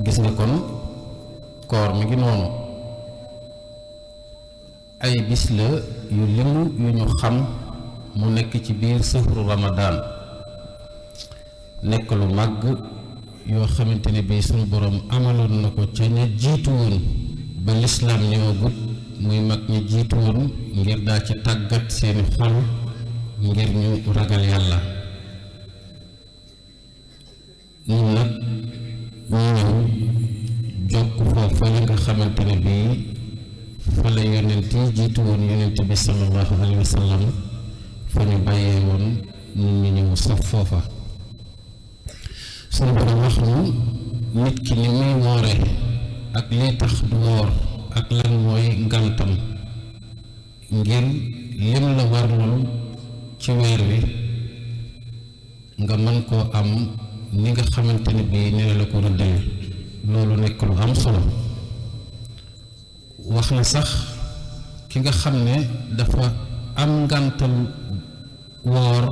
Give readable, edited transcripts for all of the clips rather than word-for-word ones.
gis nga kon koor mi ngi noonu ay bis la yu limu yu ñu xam mu nekk ci biir sëfru Ramadan nekk lu màgg yoo xamante ne bii suñu borom amaloon na ko ca ña jiitu woon ba lislaam ñëwagut muy mag ñi jiitu woon ngir daa ci tàggat seeni xol ngir ñu ragal yàlla ñun nag ñu ñëw jokk foofu la nga xamante ne bii fa la yonent yi jiitu woon yonent bi sallallahu alayhi wa sallam fa ñu bàyyee woon ñun ñu ñëw saf foofa suñu borom wax ñu nit ki ni muy woore ak lii tax du woor ak lan mooy ngantam ngir lim la warlul ci weer wi nga mën koo am ni nga xamante ne bii ne la ko rëddale loolu nekk lu am solo wax na sax ki nga xam ne dafa am ngantal woor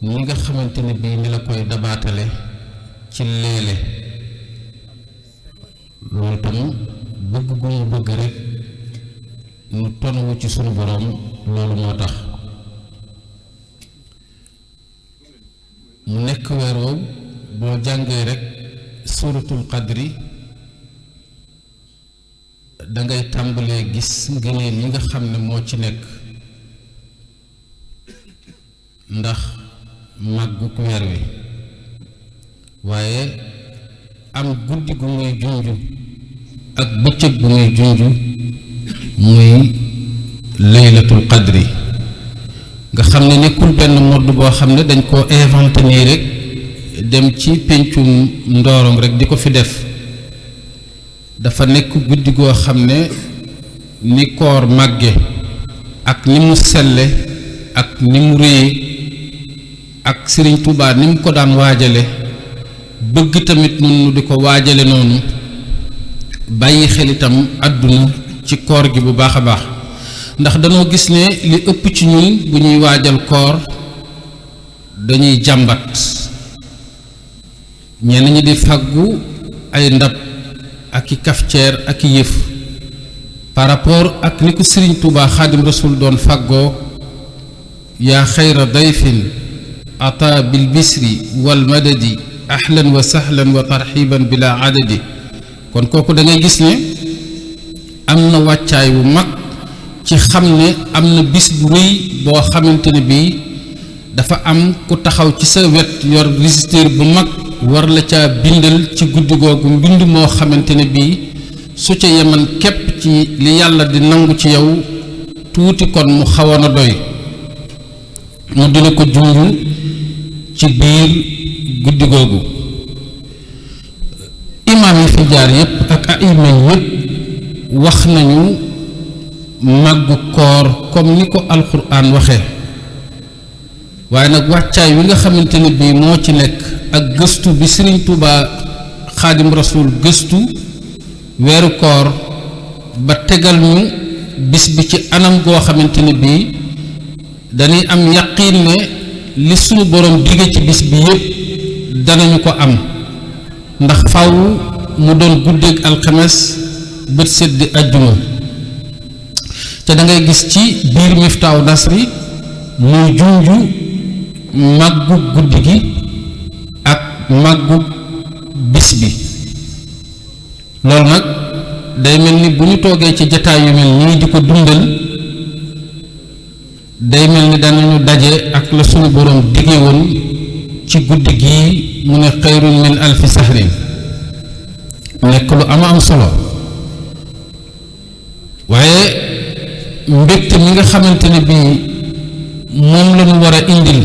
ni nga xamante ne bii ni la koy dabaatale ci leele loolu tam bëgg gu mu bëgg rek nu tonawu ci sunu boroom loolu moo tax mu nekk weer woowu boo jàngee rek suuratul qadri dangay tàmbalee gis ngëneel yi nga xam ne moo ci nekk ndax màggug weer wi waaye am guddi gu muy junj ak bëccëg bu muy junj muy laylatul qadri nga xam ne nekkul benn modd boo xam ne dañ koo inventé nii rek dem ci péncum ndoorong rek di ko fi def dafa nekk guddi goo xam ne ni koor màgge ak ni mu selle ak ni mu réye ak Sëriñ Tuubaa ni mu ko daan waajale bëgg tamit nun nu di ko waajale noonu bàyyi xel itam àdduna ci koor gi bu baax a baax ndax dañoo gis ne li ëpp ci ñun bu ñuy waajal koor dañuy jàmbat ñenn ñi di fàggu ay ndab ak i kafceer ak i yëf par rapport ak ni ko Sëriñ Tuubaa Xaadim Rasul doon fàggoo yaa xayra dayfin ata bil bisri wal madadi ahlan wa sahlan wa tarxiban bila adadi kon kooku da ngay gis ne am na wàccaay wu mag ci xam ne am na bis bu rëy boo xamante ne bii dafa am ku taxaw ci sa wet yor registre bu mag war la ca bindal ci guddi googu mbind moo xamante ne bii su ca yeman képp ci li yàlla di nangu ci yow tuuti kon mu xawoon a doy mu dina ko junj ci biir guddi googu imaam yi fi jaar yépp ak aima yépp wax nañu màggu koor comme ni ko alxuraan waxe waaye nag wàccaay wi nga xamante ne bii moo ci nekk ak gëstu bi Sëriñ Tuubaa Xaadim Rasuul gëstu weeru koor ba tegal ñu bis bi ci anam goo xamante ne bii dañuy am yaqiin ne li sunu boroom digge ci bis bi yépp danañu ko am ndax faw mu doon guddeeg alxames bët set di àjjuma te da ngay gis ci biir Miftaahu Nasri muy junju màggu guddi gi ak màggu bis bi loolu nag day mel ni bu ñu toogee ci jataay yu mel nii di ko dundal day mel ni danañu daje ak la sunu boroom dige woon ci guddi gii mu ne xayrun min alfi sahrin nekk lu am solo waaye mbégte mi nga xamante ne bii moom la ñu war a indil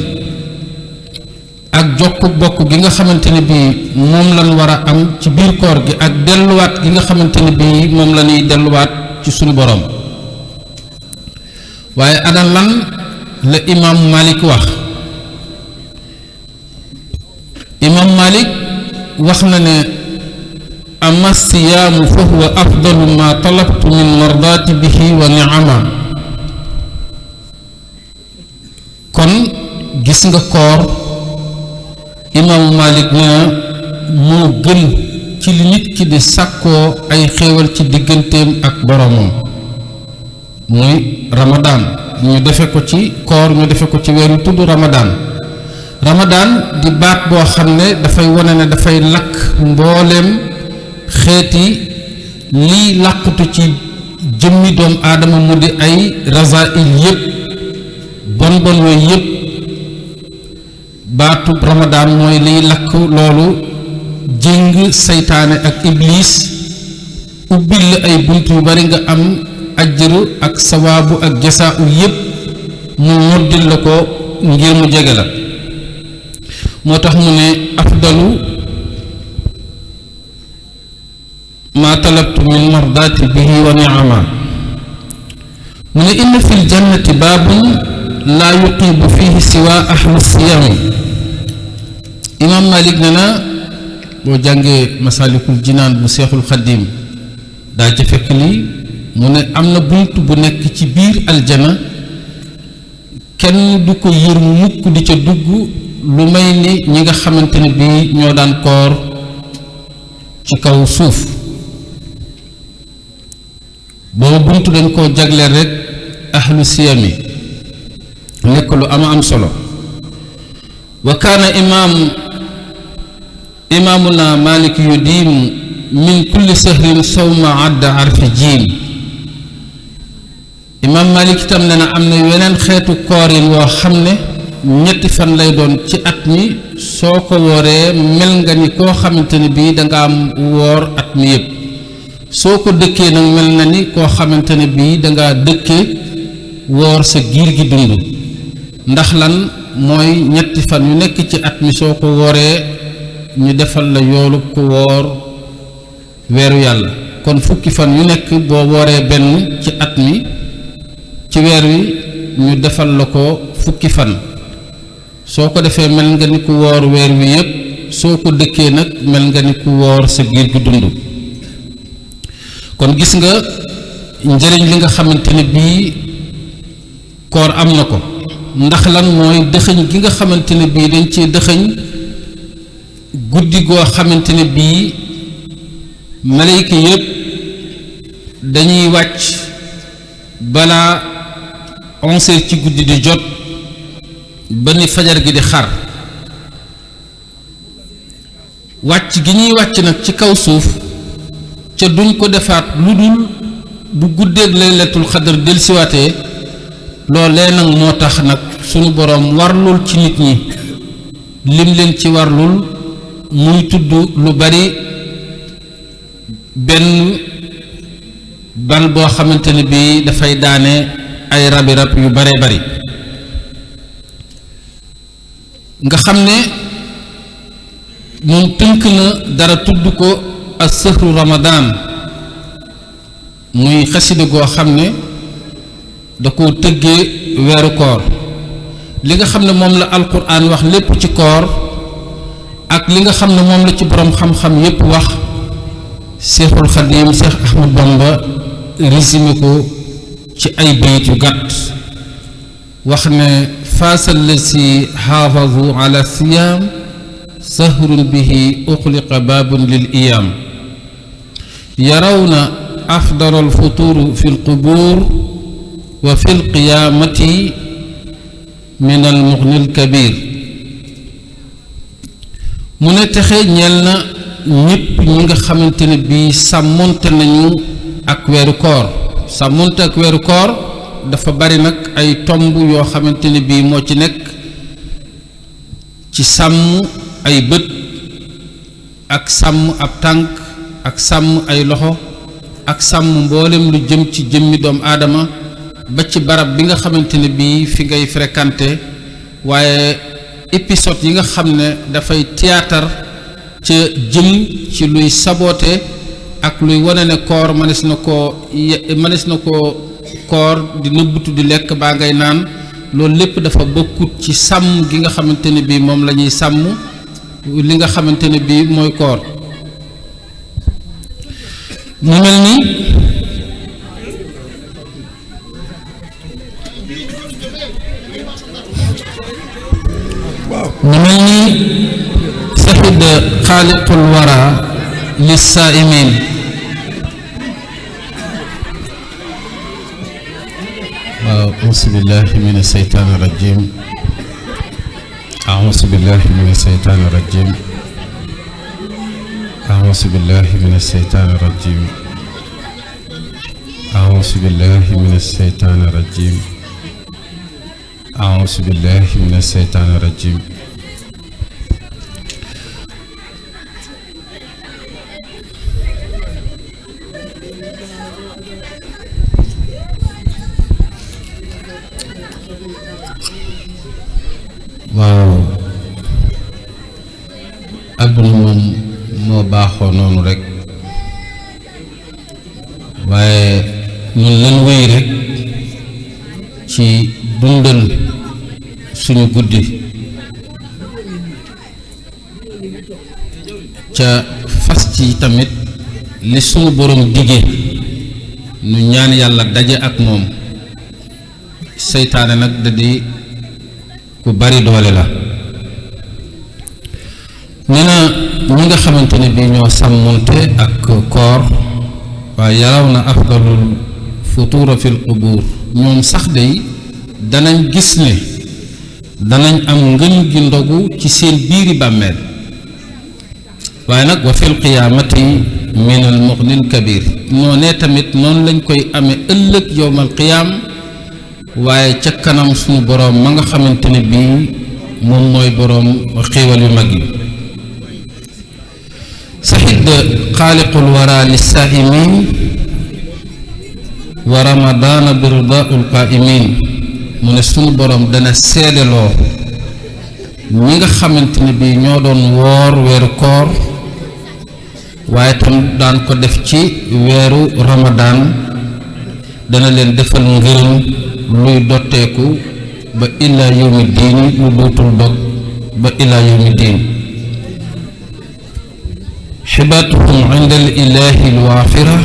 ak jokk bokk gi nga xamante ne bii moom la ñu war a am ci biir koor gi ak delluwaat gi nga xamante ne bii moom la ñuy delluwaat ci sunu boroom waaye ana lan la imaam Malik wax imaam Malik wax na ne amma siyaamu fa huwa afdalu ma talabtu min mardaati bihi wa ni'ama kon gis nga koor imaamu Malik nee na moo gën ci li nit ki di sàkkoo ay xéewal ci digganteem ak boromam muy ramadaan ñu defe ko ci koor ñu defe ko ci weeru tudd ramadaan di baat boo xam ne dafay wone ne dafay lakk mbooleem xeeti lii làqutu ci jëmmi doom aadama mu di ay rasail yépp bon yooyu yépp baatu ramadaan mooy liy lakk loolu jéng saytaane ak iblis ubbil la ay bunt yu bari nga am ajru ak sawaabu ak jasaa'u yépp mu ñoddil la ko ngir mu jege la moo tax mu ne afdalu ma talabtu min mardaati bihi wa ni'ama mu ne inna fi ljannati baabun laa yuqibu fihi siwa ahlu siyaami imaam Malik ne na boo jàngee masaalikul jinaan bu seexul xaddiim daa ca fekk lii mu ne am na bunt bu nekk ci biir aljana kenn du ko yër mukk di ca dugg lu may ni ñi nga xamante ne bii ñoo daan koor ci kaw suuf boobu bunt dañ koo jagleel rek ahlu siyami nekk lu am solo wa kaana imaamuna Malik yudiim min kulli sahrin sawma adda arfi jiim imaam Malik itam ne na am na weneen xeetu koorin woo xam ne ñetti fan lay doon ci at mi soo ko wooree mel nga ni koo xamante ne bii danga am woor at mi yépp soo ko dëkkee nag mel na ni koo xamante ne bii danga dëkke woor sa giir gi dund ndax lan mooy ñetti fan yu nekk ci at mi soo ko wooree ñu defal la yoolu ku woor weeru yàlla kon fukki fan yu nekk boo wooree benn ci at mi ci weer wi ñu defal la ko fukki fan soo ko defee mel nga ni ku woor weer wi yépp soo ko dëkkee nag mel nga ni ku woor sa giir gi dund kon gis nga njëriñ li nga xamante ne bii koor am na ko ndax lan mooy dëxëñ gi nga xamante ne bii dañ ci dëxëñ guddi goo xamante ne bii malayka yépp dañuy wàcc balaa 11 ci guddi di jot ba ni fajar gi di xar wàcc gi ñuy wàcc nag ci kaw suuf ca duñ ko defaat lu dul bu guddeeg laylatul xadar delsiwaatee loolee nag moo tax nag sunu boroom warlul ci nit ñi lim leen ci warlul muy tudd lu bari benn bal boo xamante ne bii dafay daane ay rabi rab yu bare bari nga xam ne moom tënk na dara tudd ko as sëhru ramadaan muy xasida goo xam ne da ko tëggee weeru koor li nga xam ne moom la alquran wax lépp ci koor ak li nga xam ne moom la ci boroom xam-xam yépp wax seexul xadim seex ahmad bamba résumé ko ci ay bayit yu gàtt wax ne faasal la si xaafazu ala siyaam sahrun bihi uxliqa baabun lil iyaam yarawna afdal al futuur fi l qubuur wa fi l qiyaamati min al muxni al kabiir mu ne texe ñeel na ñépp ñi nga xamante ne bii sàmmonte nañu ak weeru koor sàmmonte ak weeru koor dafa bari nag ay tomb yoo xamante ne bii moo ci nekk ci sàmm ay bët ak sàmm ab tànk ak sàmm ay loxo ak sàmm mboolem lu jëm ci jëmmi doomu aadama ba ci barab bi nga xamante ne bii fi ngay fréquenté waaye épisode yi nga xam ne dafay théâtre ca jëm ci luy saboote ak luy wane ne koor mënees na koo koor di nëbbutu di lekk baa ngay naan loolu lépp dafa bokkut ci sàmm gi nga xamante ne bii moom la ñuy sàmm li nga xamante ne bii mooy koor mu mel ni saxid xaaliqul wara للصائمين أعوذ بالله من الشيطان الرجيم أعوذ بالله من الشيطان الرجيم أعوذ بالله من الشيطان الرجيم أعوذ بالله من الشيطان الرجيم أعوذ بالله من الشيطان الرجيم waaw àdduna moom moo baaxoo noonu rek waaye ñun lan wéy rek ci dundal suñu guddi ca fas ci tamit li suñu borom dige nu ñaan yàlla daje ak moom seytaane nag da di ku bari doole la nee na ñi nga xamante ne bii ñoo sàmmonte ak koor waaye yaraw na afdalul futuura fil qubuur ñoom sax day danañ gis ne danañ am ngën gi ndogu ci seen biiri bàmmeel waaye nag wa fil qiyaamati min al muxnil kabir noonee tamit noonu lañ koy amee ëllëg yowmal qiyaam waaye ca kanam suñu boroom ma nga xamante ne bii moom mooy boroom xéewal yu mag yi saxid xaaliqul wara lissaa'imin wa ramadaana bi ridaa'ul qaa'imin mu ne suñu boroom dana seedeloo ñi nga xamante ne bii ñoo doon woor weeru koor waaye tam daan ko def ci weeru ramadaan dana leen defal ngërëm luy dotteeku ba ilaa yawmi diini lu dootul dog ba ilaa yawmi diin xibaatuhum inda al ilaahi al waafira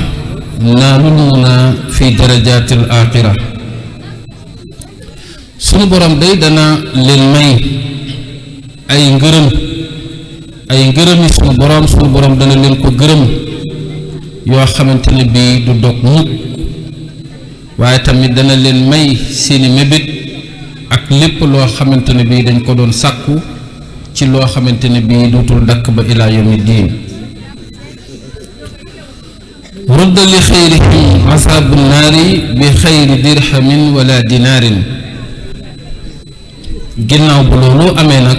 naalul munaa fi darajaati al aaxira sunu borom day dana leen may ay ngërëmi sunu borom dana leen ko gërëm yoo xamante ne bii du dog mukk waaye tamit dana leen may seeni mébét ak lépp loo xamante ne bii dañ ko doon sàkku ci loo xamante ne bii dootul dakk ba ilaa yawmi diin rudda li xayrihim asaabu naari bi xayri dirhamin wala dinaarin ginnaaw bu loolu amee nag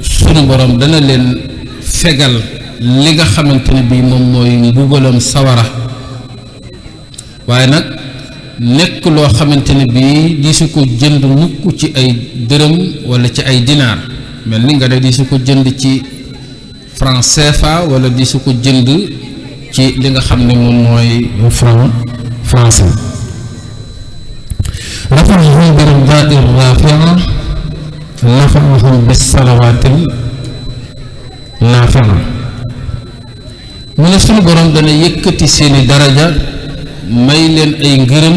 sunu borom dana leen fegal li nga xamante ne bii moom mooy mbugalam sawara waaye nag nekk loo xamante ne bii di su ko jënd mukk ci ay dërëm wala ci ay dinaar mel ni nga de di su ko jënd ci franc CFA wala di su ko jënd ci li nga xam ne moom mooy franc français rafahum bi ridaai rafia nafahum bis salawaatil naafia mu ne sunu borom dana yëkkati seeni daraja may leen ay ngërëm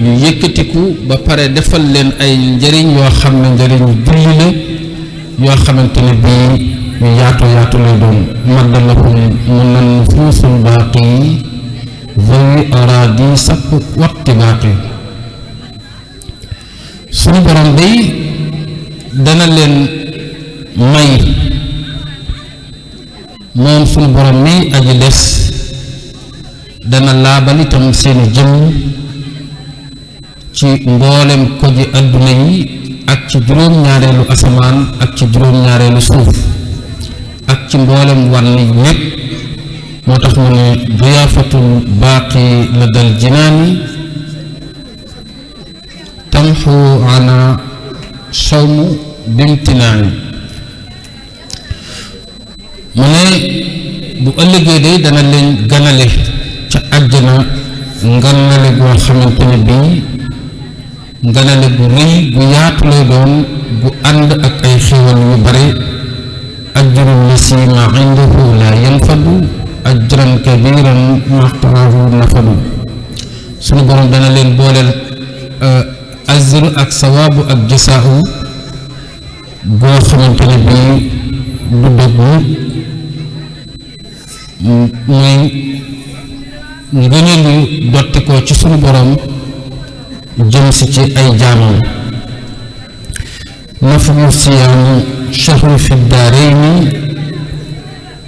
yu yëkkatiku ba pare defal leen ay njëriñ yoo xam ne njëriñ julli la yoo xamante ne bii yu yaatu yaatu lay doon madda lahum mu nan fuusul baaqi zawi araadi sapp watti baaqi sunu borom day dana leen may moom sunu borom mi aji des dana laabal itam seeni jëmm ci mboolem ko ji adduna yi ak ci juróom-ñaareelu asamaan ak ci juróom-ñaareelu suuf ak ci mboolem wàll yi ñépp moo tax mu ne diyaafatul baaqi la dal jinaani tamxu ana sawmu bimtinaani mu ne bu ëllëgee de dana leen ganale ca àjjana nganale goo xamante ne bii nganale gu rëy gu yaatu lay doon gu ànd ak ay xéwal yu bare ajrul lasi ma indahu la yanfadu ajran kabiran maxtarahu nafadu sunu borom dana leen booleel ajr ak sawaabu ak jasaahu goo xamante ne bii du dog muy ngëneel yu dotti ko ci sunu borom jëm si ci ay jaamam. naflu siyaamu shahru fi daarayni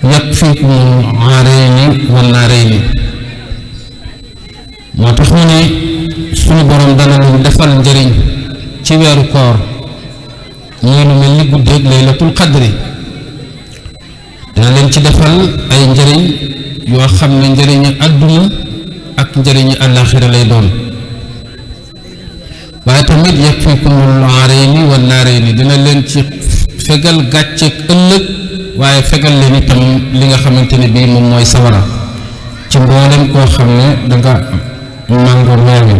yakfikumul aarayni wan naarayni. moo tax mu ne sunu borom dana leen defal njëriñ ci weeru koor muy lu mel ni guddeeg laylatul qadri. dana leen ci defal ay njëriñ yoo xam ne njëriñu àdduna ak njëriñu àllaaxira lay doon. waaye tamit yakfikumul aarayni wan naarayni dina leen ci fegal gàcceeg ëllëg waaye fegal leen itam li nga xamante ne bii moom mooy sawara ci mboolem koo xam ne danga màngo loolu.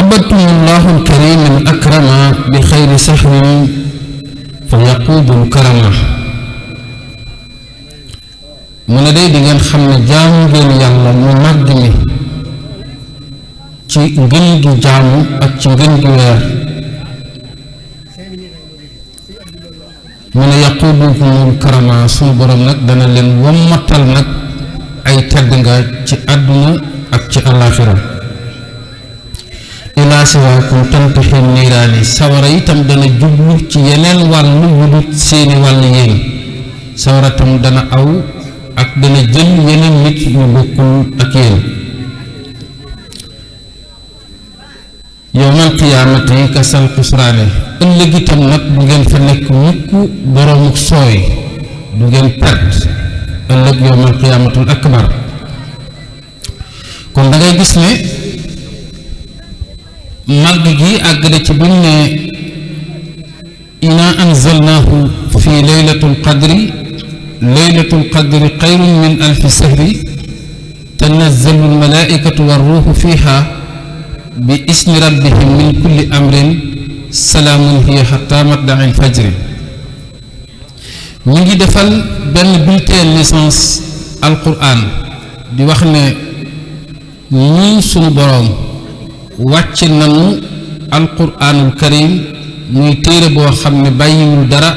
abadtumullahu alkarim al akrama bi xayri sahrin fa yaqubul karama. mu ne day di ngeen xam ne jaamu ngeen yàlla mu màgg mi ci ngën gi jaamu ak ci ngën gi weer. mu ne yaqubukumul karama sunu borom nag dana leen wammatal nag ay tedd nga ci àdduna ak ci àllaaxira. ilaa siwaakum tantaxi niiraani sawara itam dana jublu ci yeneen wàllu yu dut seeni wàll yéen. sawara tam dana aw ak dana jël yeneen nit yu bokkul ak yéen. yowmal qiyaamati kasal xusraane ëllëg itam nag du ngeen fa nekk mukk boroomu sooy du ngeen perte ëllëg yowmal qiyaamatul akbar. kon da ngay gis ne màgg gi àgg na ci buñ ne inaa anzalnaahu fi laylatul qadri laylatul qadri xayrun min alfi sahri tanazzalu almalaaikatu warruuhu fiiha bi ismi rabbihim min kulli amrin salaamun hiya xataa matlail fajri. ñu ngi defal benn bulletin licence alquran di wax ne ñun sunu boroom wàcc nañu alquranul karim muy téere boo xam ne bàyyiwul dara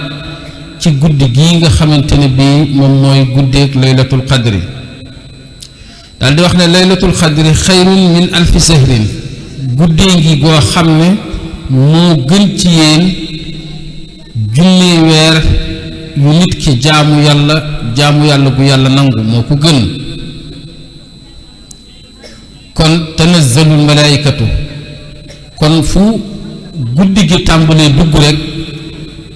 ci guddi gii nga xamante ne bii moom mooy guddeeg laylatul qadri. daal di wax ne laylatul qadri xayrun min alfi sahrin guddee ngi goo xam ne moo gën ci yéen junni weer yu nit ki jaamu yàlla gu yàlla nangu moo ko gën. kon tanazzalul malaaykatu kon fu guddi gi tàmbalee dugg rek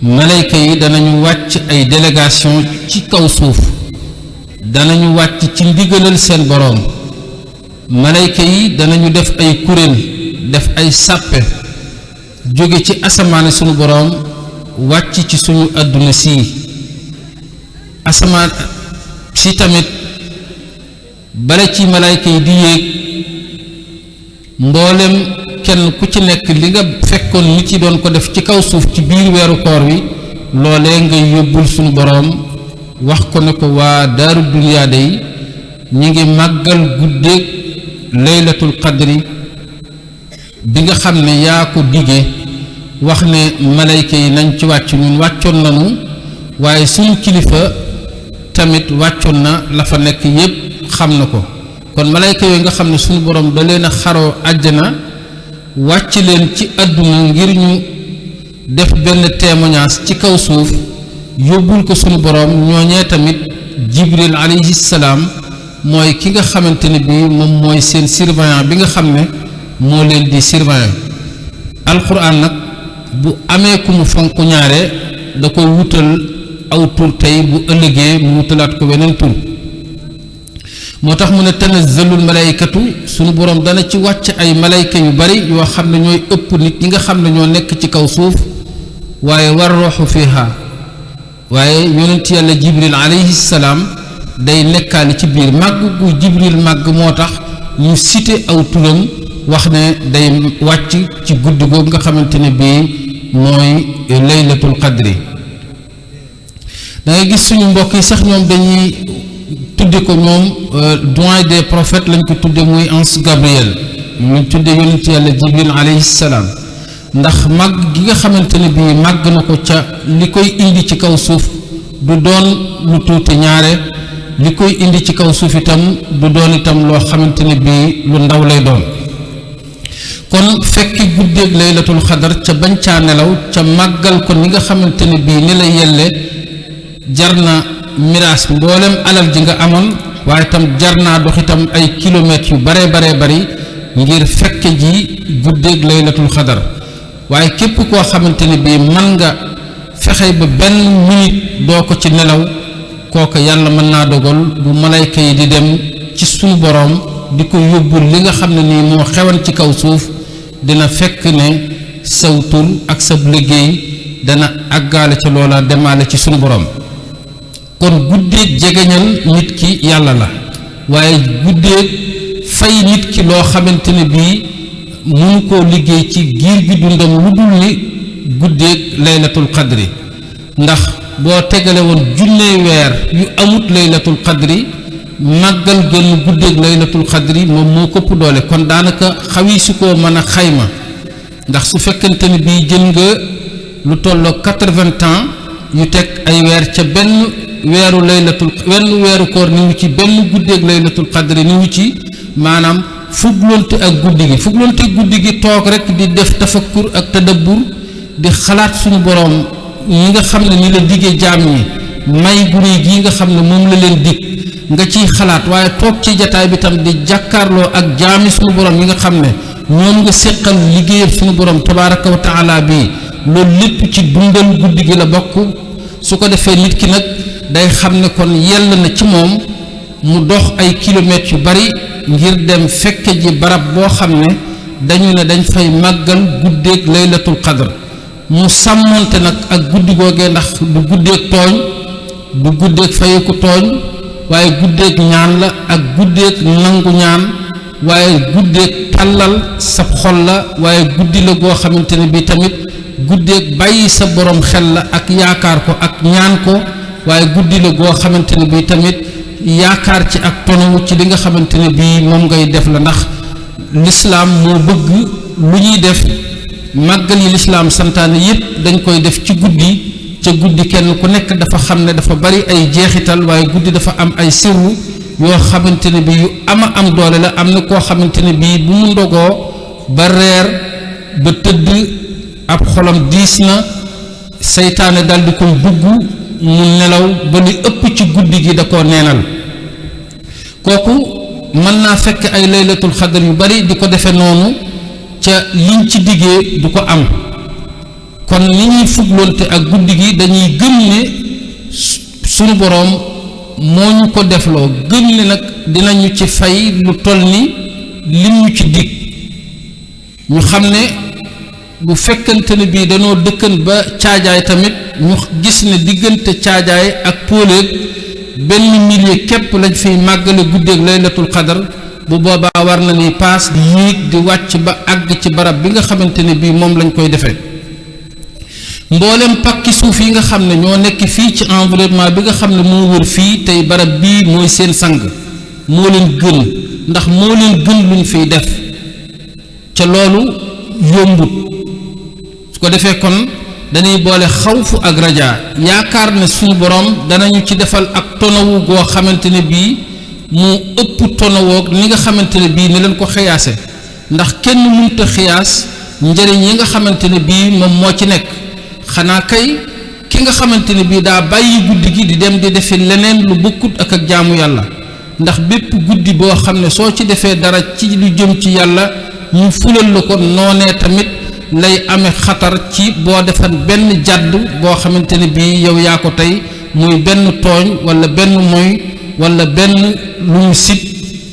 malayka yi danañu wàcc ay délégation ci kaw suuf danañu wàcc ci ndigalal seen boroom. malayka yi danañu def ay kuréel def ay sàppe jóge ci asamaani sunu boroom wàcc ci suñu àdduna sii. asamaan si tamit bala ci malayka yi di yéeg mboolem kenn ku ci nekk li nga fekkoon nit yi doon ko def ci kaw suuf ci biir weeru koor wi loolee ngay yóbbul sunu boroom wax ko ne ko waa daaru duniyaa day ñi ngi màggal guddeeg laylatul qadri bi nga xam ne yaa ko dige wax ne malayka yi nañ ci wàcc ñun wàccoon nañu waaye suñu kilifa tamit wàccoon na la fa nekk yépp xam na ko. kon malayka yooyu nga xam ne suñu borom da leen a xaroo àjjana wàcc leen ci àdduna ngir ñu def benn témoignage ci kaw suuf yóbbul ko suñu borom ñooñee tamit jibril alayhi salaam mooy ki nga xamante ne bii moom mooy seen surveillant bi nga xam ne moo leen di surveillant. alquran nag bu amee ku mu fonk ñaare da koy wutal aw tur tey bu ëllëgee mu wutalaat ko weneen tur. moo tax mu ne tanazzalul malaykatu sunu borom dana ci wàcc ay malayka yu bari yoo xam ne ñooy ëpp nit ñi nga xam ne ñoo nekk ci kaw suuf waaye war ruuxu fiha waaye yonent yàlla jibril alayhi salaam day nekkaale ci biir màgg gu jibril màgg moo tax ñu cité aw turam wax ne day wàcc ci guddi googu nga xamante ne bii mooy laylatul qadri. da ngay gis suñu mbokk yi sax ñoom dañuy tudde ko ñoom doyen des prophètes lañ ko tudde muy ange Gabriel ñu tudde yonent yàlla jibril alayhi salaam ndax màgg gi nga xamante ne bii màgg na ko ca li koy indi ci kaw suuf du doon lu tuuti ñaare li koy indi ci kaw suuf itam du doon itam loo xamante ne bii lu ndaw lay doon. kon fekki guddeeg laylatul xadar ca bañ caa nelaw ca màggal ko ni nga xamante ne bii ni la yelle jar na miraas mboolem alal ji nga amoon waaye itam jar naa dox itam ay kilomètres yu bare bari ngir fekke ji guddeeg laylatul xadar. waaye képp koo xamante ne bii mën nga fexe ba benn minute doo ko ci nelaw kooka yàlla mën naa dogal bu malayka yi di dem ci sunu boroom di ko yóbbul li nga xam ne nii moo xewan ci kaw suuf dina fekk ne saw tur ak sab liggéey dana àggaale ci loola demaale ci sunu boroom. kon guddeeg jegeñal nit ki yàlla la waaye guddeeg fay nit ki loo xamante ne bii mënu koo liggéey ci giir gi dundam lu dul ni guddeeg laylatul qadri. ndax boo tegale woon junney weer yu amut laylatul qadri màggal gën guddeeg laylatul qadri moom moo këpp doole. kon daanaka xawi su koo mën a xayma ndax su fekkente ne bii jël nga lu tolloo 80 ans yu teg ay weer ca benn weeru koor ni wu ci benn guddeeg laylatul qadri ni wu ci maanaam fuglonte ak guddi gi toog rek di def tafakkur ak tadabbur di xalaat suñu boroom ñi nga xam ne ni la diggee jaam ñi may guri gi nga xam ne moom la leen dig nga ciy xalaat waaye toog ci jataay bi tam di jàkkaarloo ak jaami suñu boroom yi nga xam ne ñoom nga séqal liggéeyam suñu boroom tabaaraka wa taala bi loolu lépp ci dundal guddi gi la bokk. su ko defee nit ki nag day xam ne kon yell na ci moom mu dox ay kilomètres yu bari ngir dem fekke ji barab boo xam ne dañu ne dañ fay màggal guddeeg laylatul qadr mu sàmmonte nag ak guddi googee ndax du guddeeg tooñ du guddeeg fayeku tooñ waaye guddeeg ñaan la ak guddeeg nangu ñaan waaye guddeeg tàllal sab xol la waaye guddi la goo xamante ne bi tamit guddeeg bàyyi sa borom xel la ak yaakaar ko ak ñaan ko waaye guddi la goo xamante ne bi tamit yaakaar ci ak tonawu ci li nga xamante ne bii moom ngay def la. ndax lislaam moo bëgg lu ñuy def màggal yi lislaam santaane yépp dañ koy def ci guddi ca guddi kenn ku nekk dafa xam ne dafa bari ay jeexital waaye guddi dafa am ay sirru yoo xamante ne bii yu am doole la. am na koo xamante ne bii bu mu ndogoo ba reer ba tëdd ab xolam diis na seytaane dal di koy dugg mu nelaw ba li ëpp ci guddi gi da koo neenal. kooku mën naa fekk ay laylatul xadar yu bari di ko defe noonu ca liñ ci diggee du ko am. kon ni ñuy fugloonte ak guddi gi dañuy gëm ne sunu boroom moo ñu ko defloo gëm ne nag dinañu ci fay lu toll ni lim ñu ci dig. ñu xam ne bu fekkante ne bii dañoo dëkkan ba caajaay tamit ñu gis ne diggante caajaay ak póoleeg benn millier képp lañ fiy màggale guddeeg laylatul qadar bu boobaa war na ni paas di yéeg di wàcc ba àgg ci barab bi nga xamante ne bii moom lañ koy defee. mboolem pakki suuf yi nga xam ne ñoo nekk fii ci environnement bi nga xam ne moo wër fii tey barab bii mooy seen sang moo leen gën ndax moo leen gën luñ fiy def ca loolu yombut. su ko defee kon dañuy boole xawfu ak rajaa yaakaar ne suñu borom danañu ci defal ak tonawu goo xamante ne bii mu ëpp tonawoog ni nga xamante ne bii ni leen ko xiyaase ndax kenn mënta xiyaas njëriñ yi nga xamante ne bii moom moo ci nekk. xanaa kay ki nga xamante ne bii daa bàyyi guddi gi di dem di defi leneen lu bokkut ak jaamu yàlla ndax bépp guddi boo xam ne soo ci defee dara ci lu jëm ci yàlla ñu fulal la ko noonee tamit lay amee xatar ci boo defan benn jàdd boo xamante ne bii yow yaa ko tey muy benn tooñ wala benn moy wala benn lu ñu sib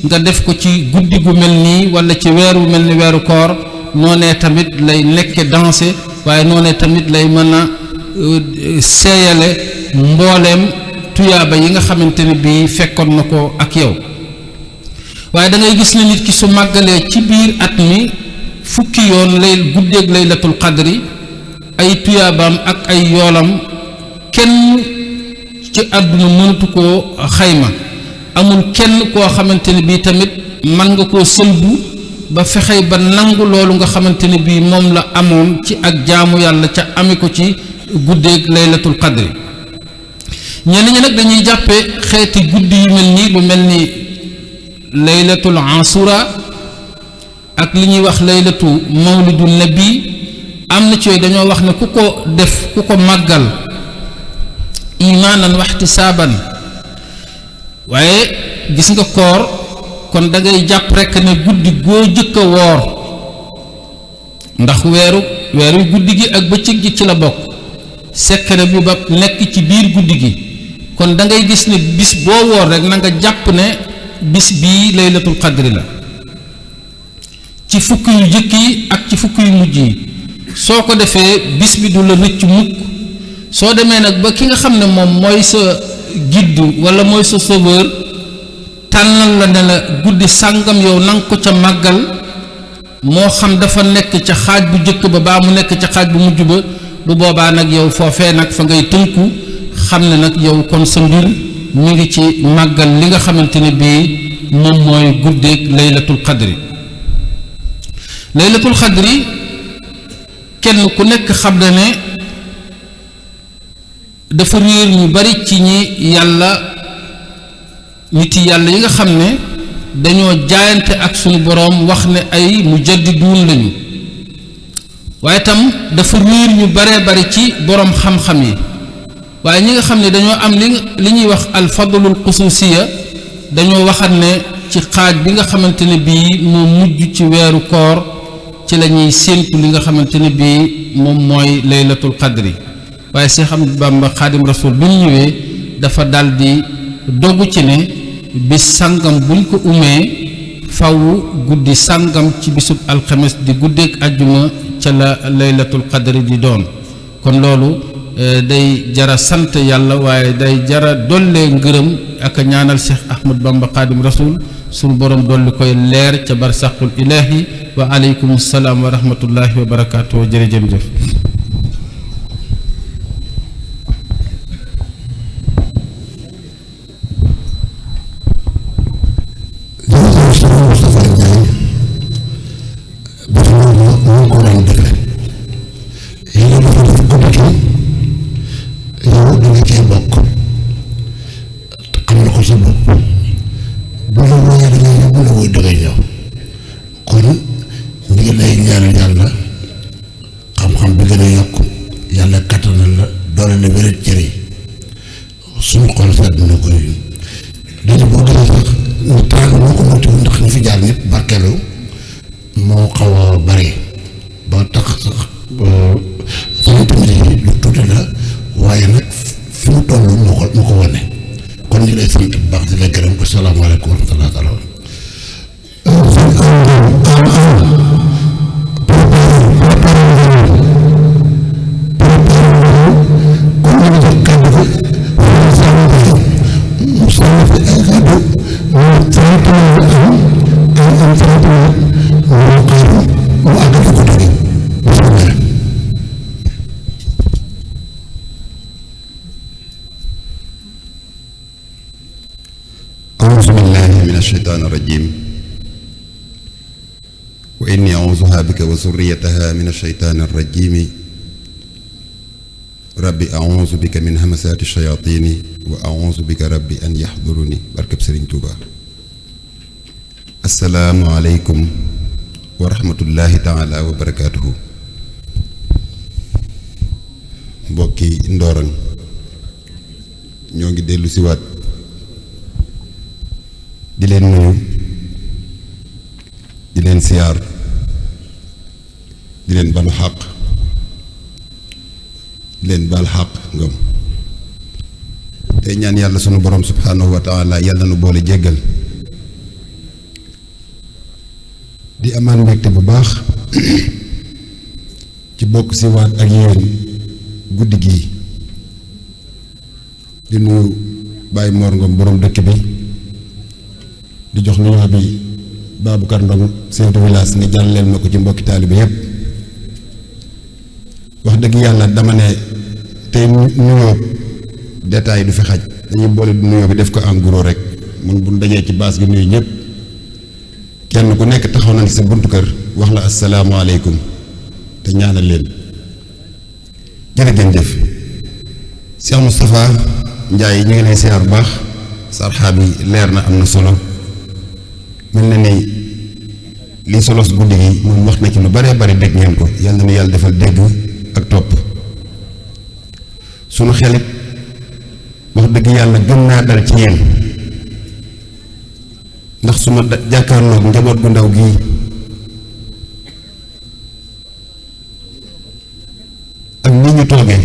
nga def ko ci guddi gu mel nii wala ci weer wu mel ni weeru koor noonee tamit lay nekke dansé waaye noonee tamit lay mën a seeyale mbooleem tuyaaba yi nga xamante ne bii fekkoon na ko ak yow. waaye da ngay gis ne nit ki su màggalee ci biir at mi fukki yoon lay guddeeg laylatul qadri ay tuyaabaam ak ay yoolam kenn ci àdduna mënatu koo xayma. amul kenn koo xamante ne bii tamit mën nga koo sëlbu ba fexey ba nangu loolu nga xamante ne bii moom la amoon ci ak jaamu yàlla ca ame ko ci guddeeg laylatul qadri. ñenn ñi nag dañuy jàppe xeeti guddi yu mel nii lu mel ni laylatul asura ak li ñuy wax laylatu mawlidu nabi am na ci yooyu dañoo wax ne ku ko def ku ko màggal imaanan waxtisaaban waaye gis nga koor kon da ngay jàpp rekk ne guddi goo jëkk a woor ndax weeru guddi gi ak bëccëg gi ci la bokk secret bi ba nekk ci biir guddi gi kon da ngay gis ne bis boo woor rek na nga jàpp ne bis bii laylatul qadri la ci fukk yu jëkk yi ak ci fukk yu mujj yi soo ko defee bis bi du la rëcc mukk soo demee nag ba ki nga xam ne moom mooy sa guide wala mooy sa sauveur tànnal la ne la guddi sàngam yow nanga ko ca màggal moo xam dafa nekk ca xaaj bu jëkk ba baa mu nekk ca xaaj bu mujj ba bu boobaa nag yow foofee nag fa ngay tënku xam ne nag yow kon sa mbir mu ngi ci màggal li nga xamante ne bii moom mooy guddeeg laylatul qadri laylatul qadri kenn ku nekk xam na ne dafa réer ñu bari ci ñi yàlla niti yàlla yi nga xam ne dañoo jaayante ak sunu boroom wax ne ay mujaddiduun lañu waaye tam dafa réer ñu baree bari ci boroom xam-xam yi waaye ñi nga xam ne dañoo am li ñuy wax alfadlul xususiya dañoo waxat ne ci xaaj bi nga xamante ne bii moo mujj ci weeru koor ci la ñuy séentu li nga xamante ne bii moom mooy laylatul qadri waaye Cheikh Ahmadou Bamba Xaadim Rasul bi ñu ñëwee dafa daldi dogu ci ne bis sàngam buñ ko umee faw guddi sàngam ci bisub alxames di guddeeg ajjuma ca la laylatul qadri di doon kon loolu day jara sant yàlla waaye day jara dollee ngërëm ak ñaanal Cheikh Ahmadou Bamba Xaadim Rasul sunu borom dolli koy leer ca barsaqul ilaahi wa aleykum salaam wa rahmatullahi wa barakaatu jërëjëf. وذريتها من الشيطان الرجيم ربي أعوذ بك من همسات الشياطين وأعوذ بك ربي أن يحضرني بركب سرين توبا السلام عليكم ورحمة الله تعالى وبركاته mbokki Ndorong ñoo ngi dellu si waat di leen nuyu di leen siyaar di leen balu xaq di leen bal xaq ngam tey ñaan yàlla sunu borom subhanahu wa taala yàlla nu boole jéggal di amaan mbégte bu baax ci bokk si waat ak yéen guddi gii di nuyu Baye Mor Ngom borom dëkk bi di jox nuyoo bi Babacar Ndong chef de village nga jàlleel na ko ci mbokki taalibe yépp wax dëgg yàlla dama ne tey nuyoo détail du fi xaj dañuy boole du nuyoo bi def ko en gros rek mun bu dajee ci baas gi nuyu ñëpp kenn ku nekk taxaw na ci sa buntu kër wax la asalaamaaleykum te ñaanal leen jërëjëf Cheikh Moustapha Njaay ñu ngi lay siyaar bu baax sarxa bi leer na am na solo mel na ni lii solos guddi gi moom wax na ci lu bare bari dégg ngeen ko yàlla na yàlla defal dégg ak topp sunu xelit wax dëgg yàlla gën naa dal ci yéen ndax su ma jàkkaarloog njaboot gu ndaw gii ak ni ñu toogee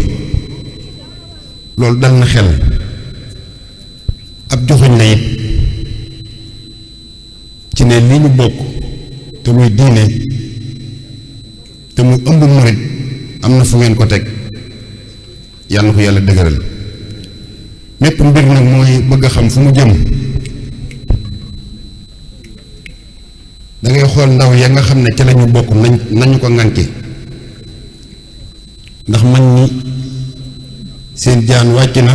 loolu dal na xel ab joxoñ la it ci ne li ñu bokk te muy diine te muy ëmb murit am na fu ngeen ko teg yàlla na ko yàlla dëgëral mépp mbir nag mooy bëgg a xam fu mu jëm da ngay xool ndaw ya nga xam ne ca lañu bokk nañu ko ŋànke ndax mag ñi seen jaan wàcc na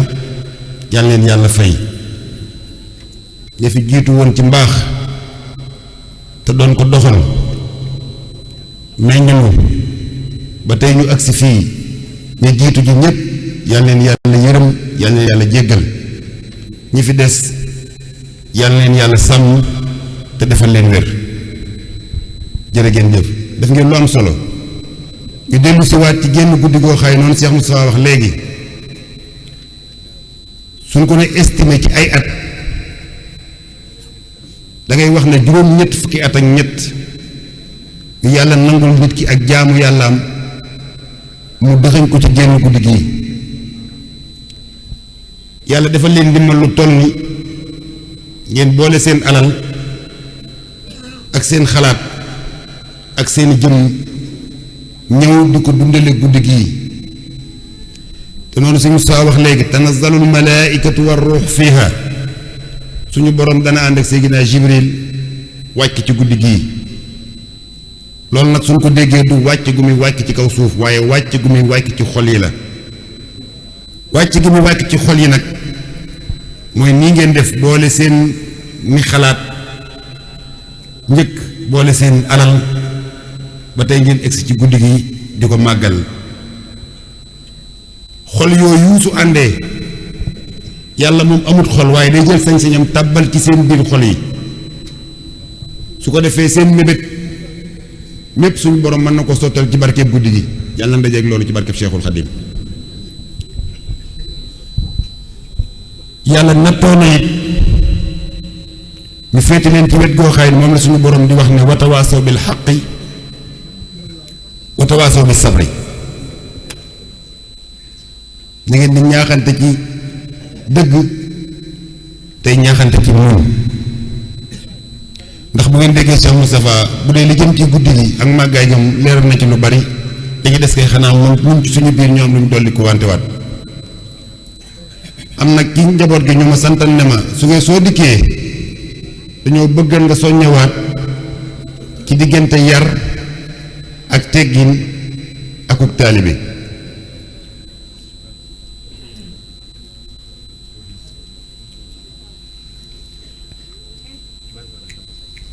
yàlla leen yàlla fay ña fi jiitu woon ci mbaax te doon ko doxal meññanu ba tey ñu agsi fii ñu jiitu ji ñépp yàlla leen yàlla yërëm yàlla leen yàlla jéggal ñi fi des yàlla leen yàlla sàmm te defal leen wér jërë ngeen jëf def ngeen lu am solo ñu dellu si waat ci génn guddi goo xaay noonu Cheikh Moustapha wax léegi suñ ko ne estimé ci ay at da ngay wax ne juróom-ñett fukki at ak ñett yu yàlla nangul nit ki ak jaamu yàllaam mu dëxañ ko ci génn guddi gii yàlla dafa leen ndimbal lu toll ni ngeen boole seen alal ak seen xalaat ak seeni jëm ñëw di ko dundale guddi gii te noonu suñu saa wax léegi tanazzalul malaaikatu war ruux fiiha suñu borom dana ànd ak Seydina Jibril wàcc ci guddi gii loolu nag suñ ko déggee du wàcc gu muy wàcc ci kaw suuf waaye wàcc gu muy wàcc ci xol yi la wàcc gi muy wàcc ci xol yi nag mooy nii ngeen def boole seen ni xalaat njëkk boole seen alal ba tey ngeen egsi ci guddi gi di ko màggal xol yooyu su àndee yàlla moom amut xol waaye day jël sañ-sañam tàbbal ci seen biir xol yi su ko defee seen mébét mépp suñu borom mën na ko sottal ci barkeeb guddi gi yàlla na dajeeg loolu ci barkeeb Cheikhul Khadim yàlla nattoo na it ñu féete leen ci wet goo xaay moom la suñu borom di wax ne watawaasaw bil xaqi watawaasaw bis sabri na ngeen di ñaaxante ci dëgg tey ñaaxante ci muñ ndax bu ngeen déggee Cheikh Moustapha bu dee li jëm ci guddi gi ak màggaay ñoom leeral na ci lu bari dañuy des kay xanaa moom ci suñu biir ñoom luñ dolli ko wante waat am nag ci njaboot gi ñu ma santal ne ma su ngeen soo dikkee dañoo bëggal nga soññewaat ci diggante yar ak teggin akuk taalibe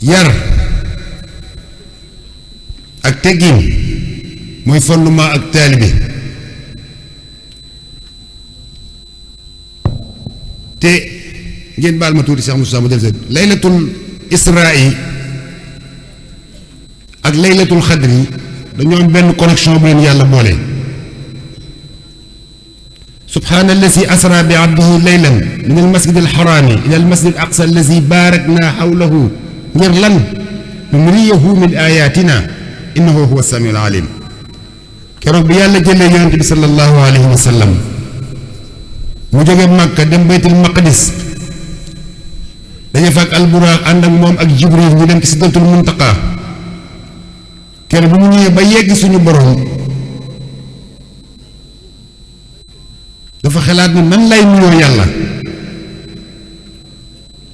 yar ak teggin mooy fondement ak taalibe te ngeen baal ma tuuti Cheikh Moussa ma del seet laylatul israa ak laylatul xadri dañoo am benn connexion bu leen yàlla boole subhaana allazi asra bi abdihi laylan min al masjid al xaraami ila al masjid al aqsa allazi baarakna xawlahu ngir lan nuriyahu min ayatina innahu huwa samiul alim keroog bi yàlla jëlee yonente bi sallallahu alayhi wa sallam mu jóge Makka dem baytul maqdis dañu fa ak alburaax ànd ak moom ak jibril ñu dem ci sidratul muntaqa keroog bu mu ñëwee ba yegg suñu borom dafa xalaat ne nan lay nuyoo yàlla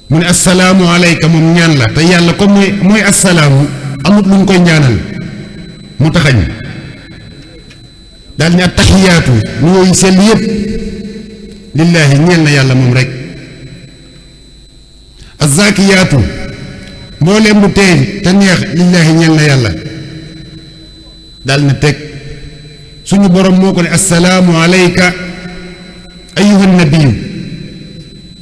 mu ne assalaamu alayka moom ñaan la te yàlla comme mooy assalaamu amut lu ñu koy ñaanal mu taxañ daal ne attaxiyaatu nuyoo yi sell yépp lillaahi ñeel na yàlla moom rek azzakiyaatu mbooleem lu teey te neex lillaahi ñeel na yàlla daal na teg suñu borom moo ko ne assalaamu alayka ayyuha nabiyu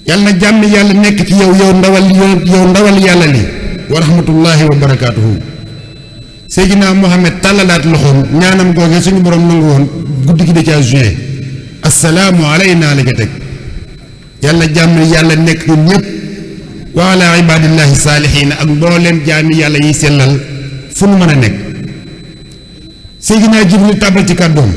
yàlla na jàmm yàlla nekk ci yow ndawal yàlla li wa rahmatullahi wa barakaatuhu. Seydina Muhammad tàllalaat loxoom ñaanam googee suñu borom nangu woon guddi gi da caa joué assalaamu alayna la ca teg yàlla jàmm yàlla nekk ñun ñëpp wa ala ibadillahi saalihiina ak mbooleem jaami yàlla yi sellal fu nu mën a nekk. Seydina Jibril tàbbal ci kàddoom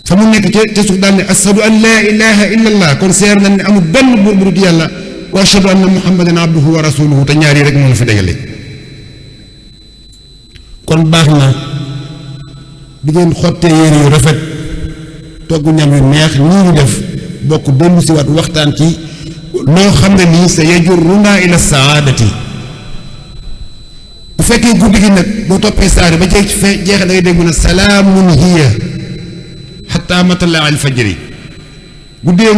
fa mu nekk ca suuf daal ne ashadu an laa ilaha illa allah kon seer nañ ne amul benn buur bu dul yàlla wa ashadu anna muhammadan abduhu wa rasuluhu te ñaar yi rek moo la fi dégale. kon baax na bi ngeen xottee yére yu rafet togg ñam yu neex nii ñu def bokk dellu si waat waxtaan ci loo xam ne nii sa yajuruna ila saadati. bu fekkee guddi gi nag boo toppee saari ba jeexe da ngay dégg ne salaamun hiya xataa matlaa al fajri. guddee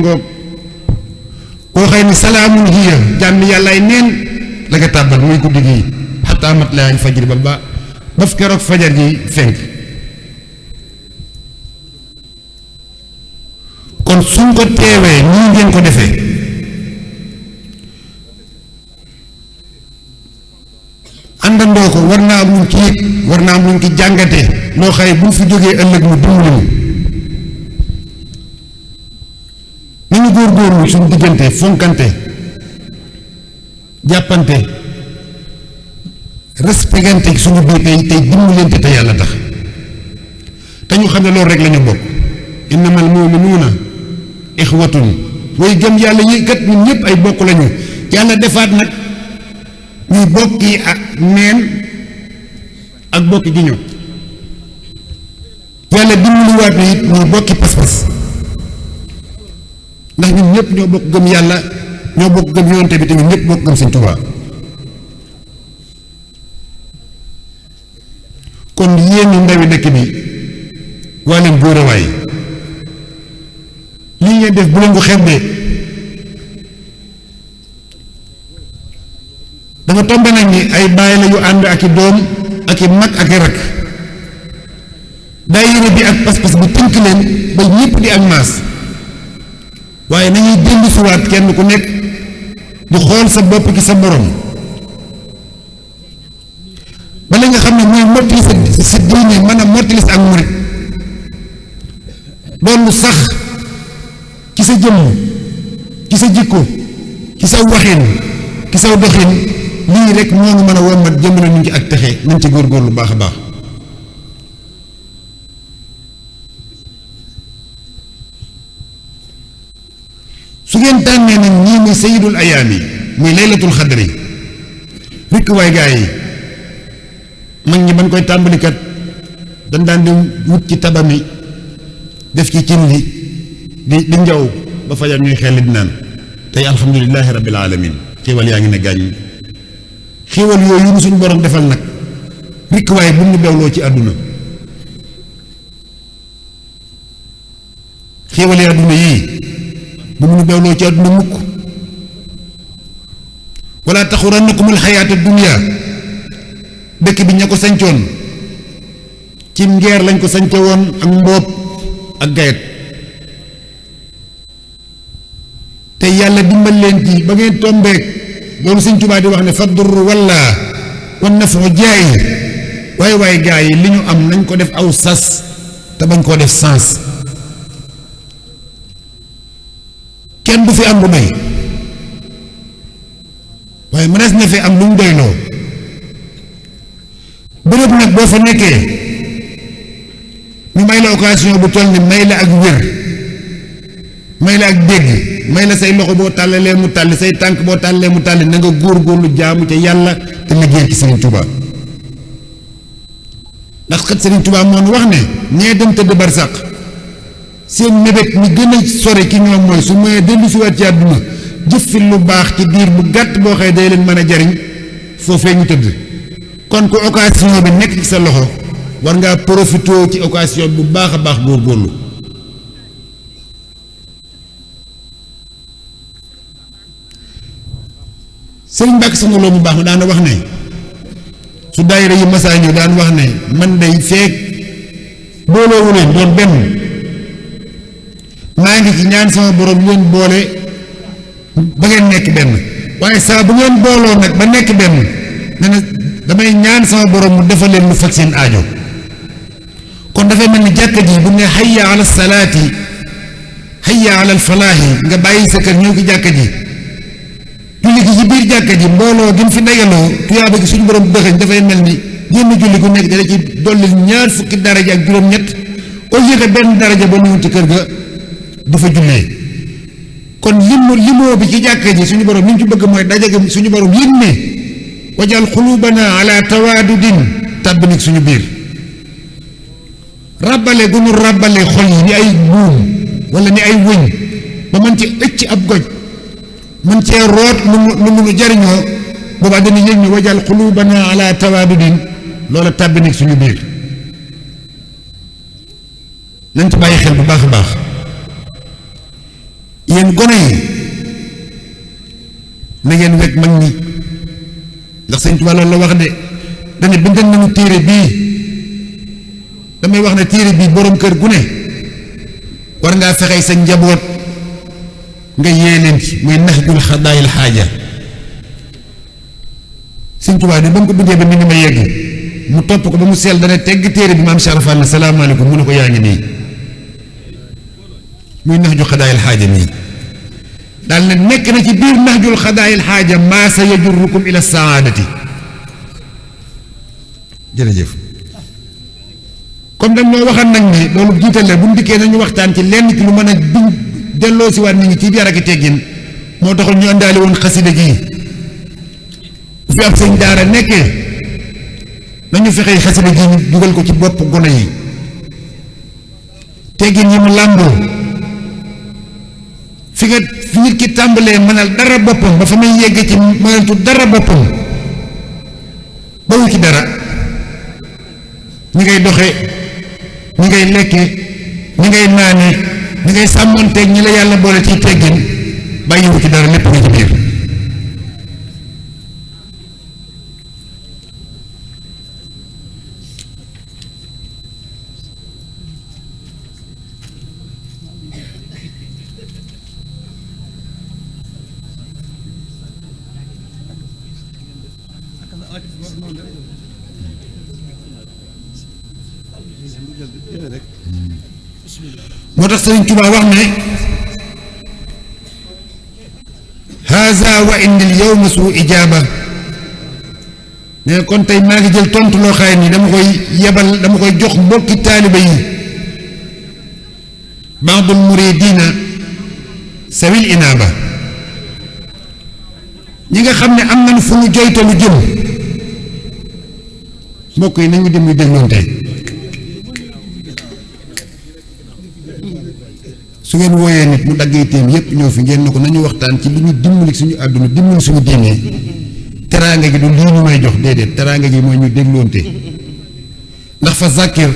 ngoog koo xëy ni salaamun hiya jàmm yàllaay neen la nga tàbbal muy guddi gi xataa matlaa al fajri ba fi keroog fajar ji fenk. kon suñ ko teewee nii ngeen ko defee àndandoo ko war naa am luñ ci yëg war naa am luñ ci jàngatee loo xëy buñ fi jógee ëllëg mu dimbali ñu nañu góorgóorlu suñu diggante fonkante jàppante respectante suñu biir tey dimbalante te yàlla tax te ñu xam ne loolu rek la ñu bokk innamal mu'minuuna ixwatun way gëm yàlla yi kat ñun ñëpp ay bokk lañu yàlla defaat nag ñuy bokki ak neen ak bokki gi ñëw yàlla dimbaliwaat na it ñuy bokki pas-pas ndax ñun ñëpp ñoo bokk gëm yàlla ñoo bokk gëm yonte bi te ñun ñëpp bokk gëm Sëñ Tuubaa. kon yéen ñu ndawi dëkk bi waa leen góorewaay lii ngeen def bu leen ko xeebee dafa tombe nag ni ay bàyyi la yu ànd ak i doom ak i mag ak i rak daayira bi ak pas-pas bi tënk leen ba ñëpp di ak maas waaye nañuy dellu siwaat kenn ku nekk di xool sa bopp ki sa borom bala nga xam ne mooy mottali sa diine mën a mottali sa ak murit doon lu sax ci sa jëmm ci sa jikko ci sa waxin ci sa doxin lii rek moo ñu mën a wommat jëmale ñu ci ak texe nañ ci góorgóorlu baax a baax. su ngeen tànnee nag ñii muy sayidul ayaam yi muy laylatul xadri rikk waay gaa yi mag ñi bañ koy tàmbalikat dañ daan di wut ci tabami def ci cin li di njaw ba fajar ñuy xel di naan tey alhamdulilahi rabbil alamin xéewal yaa ngi ne gàññ xéewal yooyu ñu suñu borom defal nag rikk waay bu mu bewloo ci àdduna xéewal yi àdduna yii bu mu bewloo ci àdduna mukk wala taxurannakum alxayaatu dunya dëkk bi ña ko sañcoon ci ngeer lañ ko sañce woon ak mboob ak gayet te yàlla dimbal leen ci ba ngeen tombeek loolu Sëñ Tuubaa di wax ne fa dur walla wan nafu jaay waaye gaa yi li ñu am nañ ko def aw sas te bañ koo def sens kenn du fi am bu doy waaye mënees na fi am lu mu doyloo bërëb nag boo fa nekkee ñu may la occasion bu toll ni may la ak wér may la ak dégg may la say loxo boo tàllalee mu tàlli say tànk boo tàllalee mu tàlli na nga góorgóorlu jaamu ca yàlla te liggéey ci Serigne Touba ndax kat Serigne Touba moo wax ne ñee dem tëdd barsàq seen mébét mi gën a sore ki ñoom mooy su moyee dellu si waat ci àdduna jëf fi lu baax ci diir bu gàtt boo xëy day leen mën a jariñ foofee ñu tëdd kon ku occasion bi nekk ci sa loxo war ngaa profité ci occasion bu baax a baax góorgóorlu Sëriñ Mbàkke Soxna Lo mu baax ma daana wax ne su daayira yi masaa ñëw daan wax ne man day feek booloowu leen doon benn maa ngi ci ñaan sama borom leen boole ba ngeen nekk benn waaye saa bu ngeen booloo nag ba nekk benn ne na damay ñaan sama borom mu defal leen lu faj seen aajo kon dafay mel ni jàkka ji bu ne hayya ala salaati hayya ala falaahi nga bàyyi sa kër ñëw ci jàkka ji julli gi ci biir jàkka ji mbooloo gi mu fi dajaloo tuyaaba gi suñu borom dëxëñ dafay mel ni génn julli gu nekk dana ci dolli 20 daraja ak juróom-ñett au lieu que benn daraja ba ñëwoon ci kër ga du fa jullee kon limoo bi ci jàkka ji suñu borom li ñu ci bëgg mooy dajaga suñu borom yëg ne wajal xulubana ala tawaadudin tàbbinik suñu biir ràbbale gu ñu ràbbale xol yi ni ay buum wala ni ay wëñ ba mën ci ëcc ab goj mën cee root lu mu jariñoo boobaa dañuy yëg ni wajal xulubana ala tawaadudin loola tàbbinik suñu biir nañ ci bàyyi xel bu baax a baax yéen gone yi na ngeen wekk mag ñi ndax Sëñ Tuubaa loolu la wax de dane bindal nañu téere bii damay wax ne téere bii boroom kër gu ne war ngaa fexey sa njaboot nga yee leen ci muy Nahjul Xadaayil Xaaja Sëñ Tuubaa de ba mu ko bindee ba mi ni ma yegg mu topp ko ba mu seel dana tegg téere bi maam Cheikh Fall ne salaamaaleykum mu ne ko yaa ngi nii muy Nahjul Xadaayil Xaaja nii daal ne nekk na ci biir Nahjul Xadaayil Xaaja maa sa yajurrukum ila saadati jërëjëf comme dañ ñoo waxal nag ni loolu jiital la bu ñu dikkee nañu waxtaan ci lenn ci lu mën a biñ delloo si waat nit ñi ci yar ak teggin moo taxoon ñu àndaale woon xasida gi bu fi ab sëñ daara nekkee nañu fexee xasida gi ñu dugal ko ci bopp gone yi teggin yi mu làmboo fi nit ki tàmbalee mënal dara boppam ba fa muy yegg ci mënaltu dara boppam bawu ci dara ñi ngay doxe ñi ngay lekke ñi ngay naane ñi ngay sàmmonteeg ñi la yàlla boole ciy teggin bàyyiwu ci dara lépp nga ci biir moo tax Sëriñ Tuubaa wax ne haza wa indil yawma suu ijaaba ne kon tey maa ngi jël tontu loo xaay nii dama koy yebal dama koy jox mbokki taaliba yi baadul muridina sawil inaaba ñi nga xam ne am nañu fu ñu joytalu jëm mbokk yi nañu dem ñu dégloon tey su ngeen wooyee nit mu daggee téem yépp ñëw fi ngeen ne ko nañu waxtaan ci li ñu dimbali suñu àdduna dimbali suñu diine teraanga gi du lii ñu may jox déedéet teraanga gi mooy ñu dégloonte ndax fa zàkkir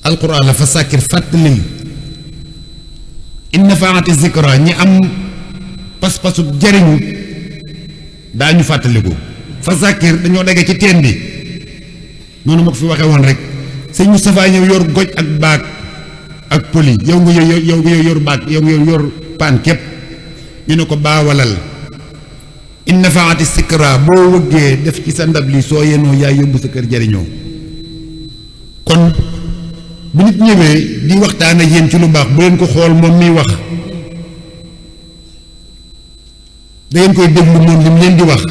alquran la fa zàkkir fàttalil in nafaati zikra ñi am pas-pasu jariñu daañu fàttaliku fa zàkkir dañoo dagge ci teen bi noonu ma ko fi waxee woon rek sëñ Moustapha ñëw yor goj ak baag ak poli yow nga yor baag yow nga yor paan képp ñu ne ko baawalal in nafaati sikra boo wëggee def ci sa ndab li soo yenoo yaay yóbbu sa kër jariñoo kon bu nit ñëwee di waxtaan ak yéen ci lu baax bu leen ko xool moom miy wax da ngeen koy déglu moom li mu leen di wax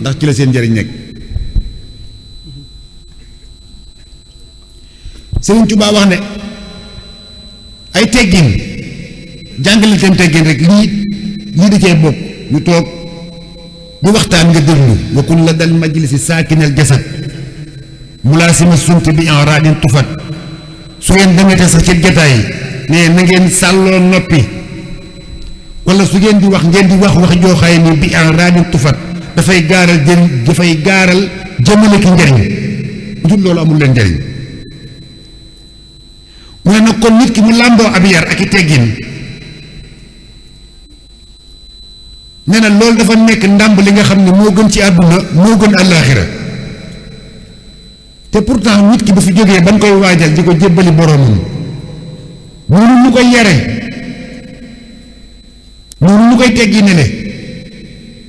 ndax ci la seen njariñ nekk Sëriñ Tuubaa wax ne ay teggin jàngale teen teggin rek lii da cee bokk ñu toog di waxtaan nga déglu wa kun la dal majlisi saakinal jasad mulaasima sunti bi en raadin tufat su ngeen demetee sax ci jataay ne na ngeen sàlloo noppi wala su ngeen di wax wax jooxaay ni bi en raadin tufat dafay gaaral jëmale ki njariñ bu dul loolu amul leen njariñ mu ne nag kon nit ki mu làmboo ab yar ak i teggin nee na loolu dafa nekk ndàmb li nga xam ne moo gën ci àdduna moo gën àllaaxira te pourtant nit ki bu fi jógee ba ñu koy waajal di ko jébbali boroomam mu koy yare noonu mu koy teggi ne le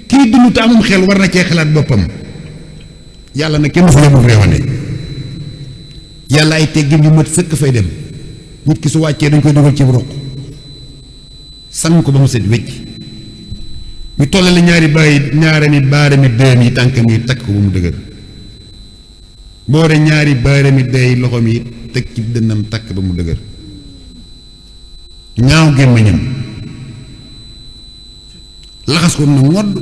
kii dund te amum xel war na cee xalaat boppam. yàlla nag kenn fa yemul réewande yàlla ay teggin yu mat sëkk fay dem nit ki su wàccee dañ koy dugal ci ruq sang ko ba mu set wecc ñu tollale ñaarami baarami dëem yi tànkam yi takk ko ba mu dëgër boore ñaari baarami day loxoom yi teg ci dënnam takk ba mu dëgër ñaaw gémmiñam laxas ko na ngodd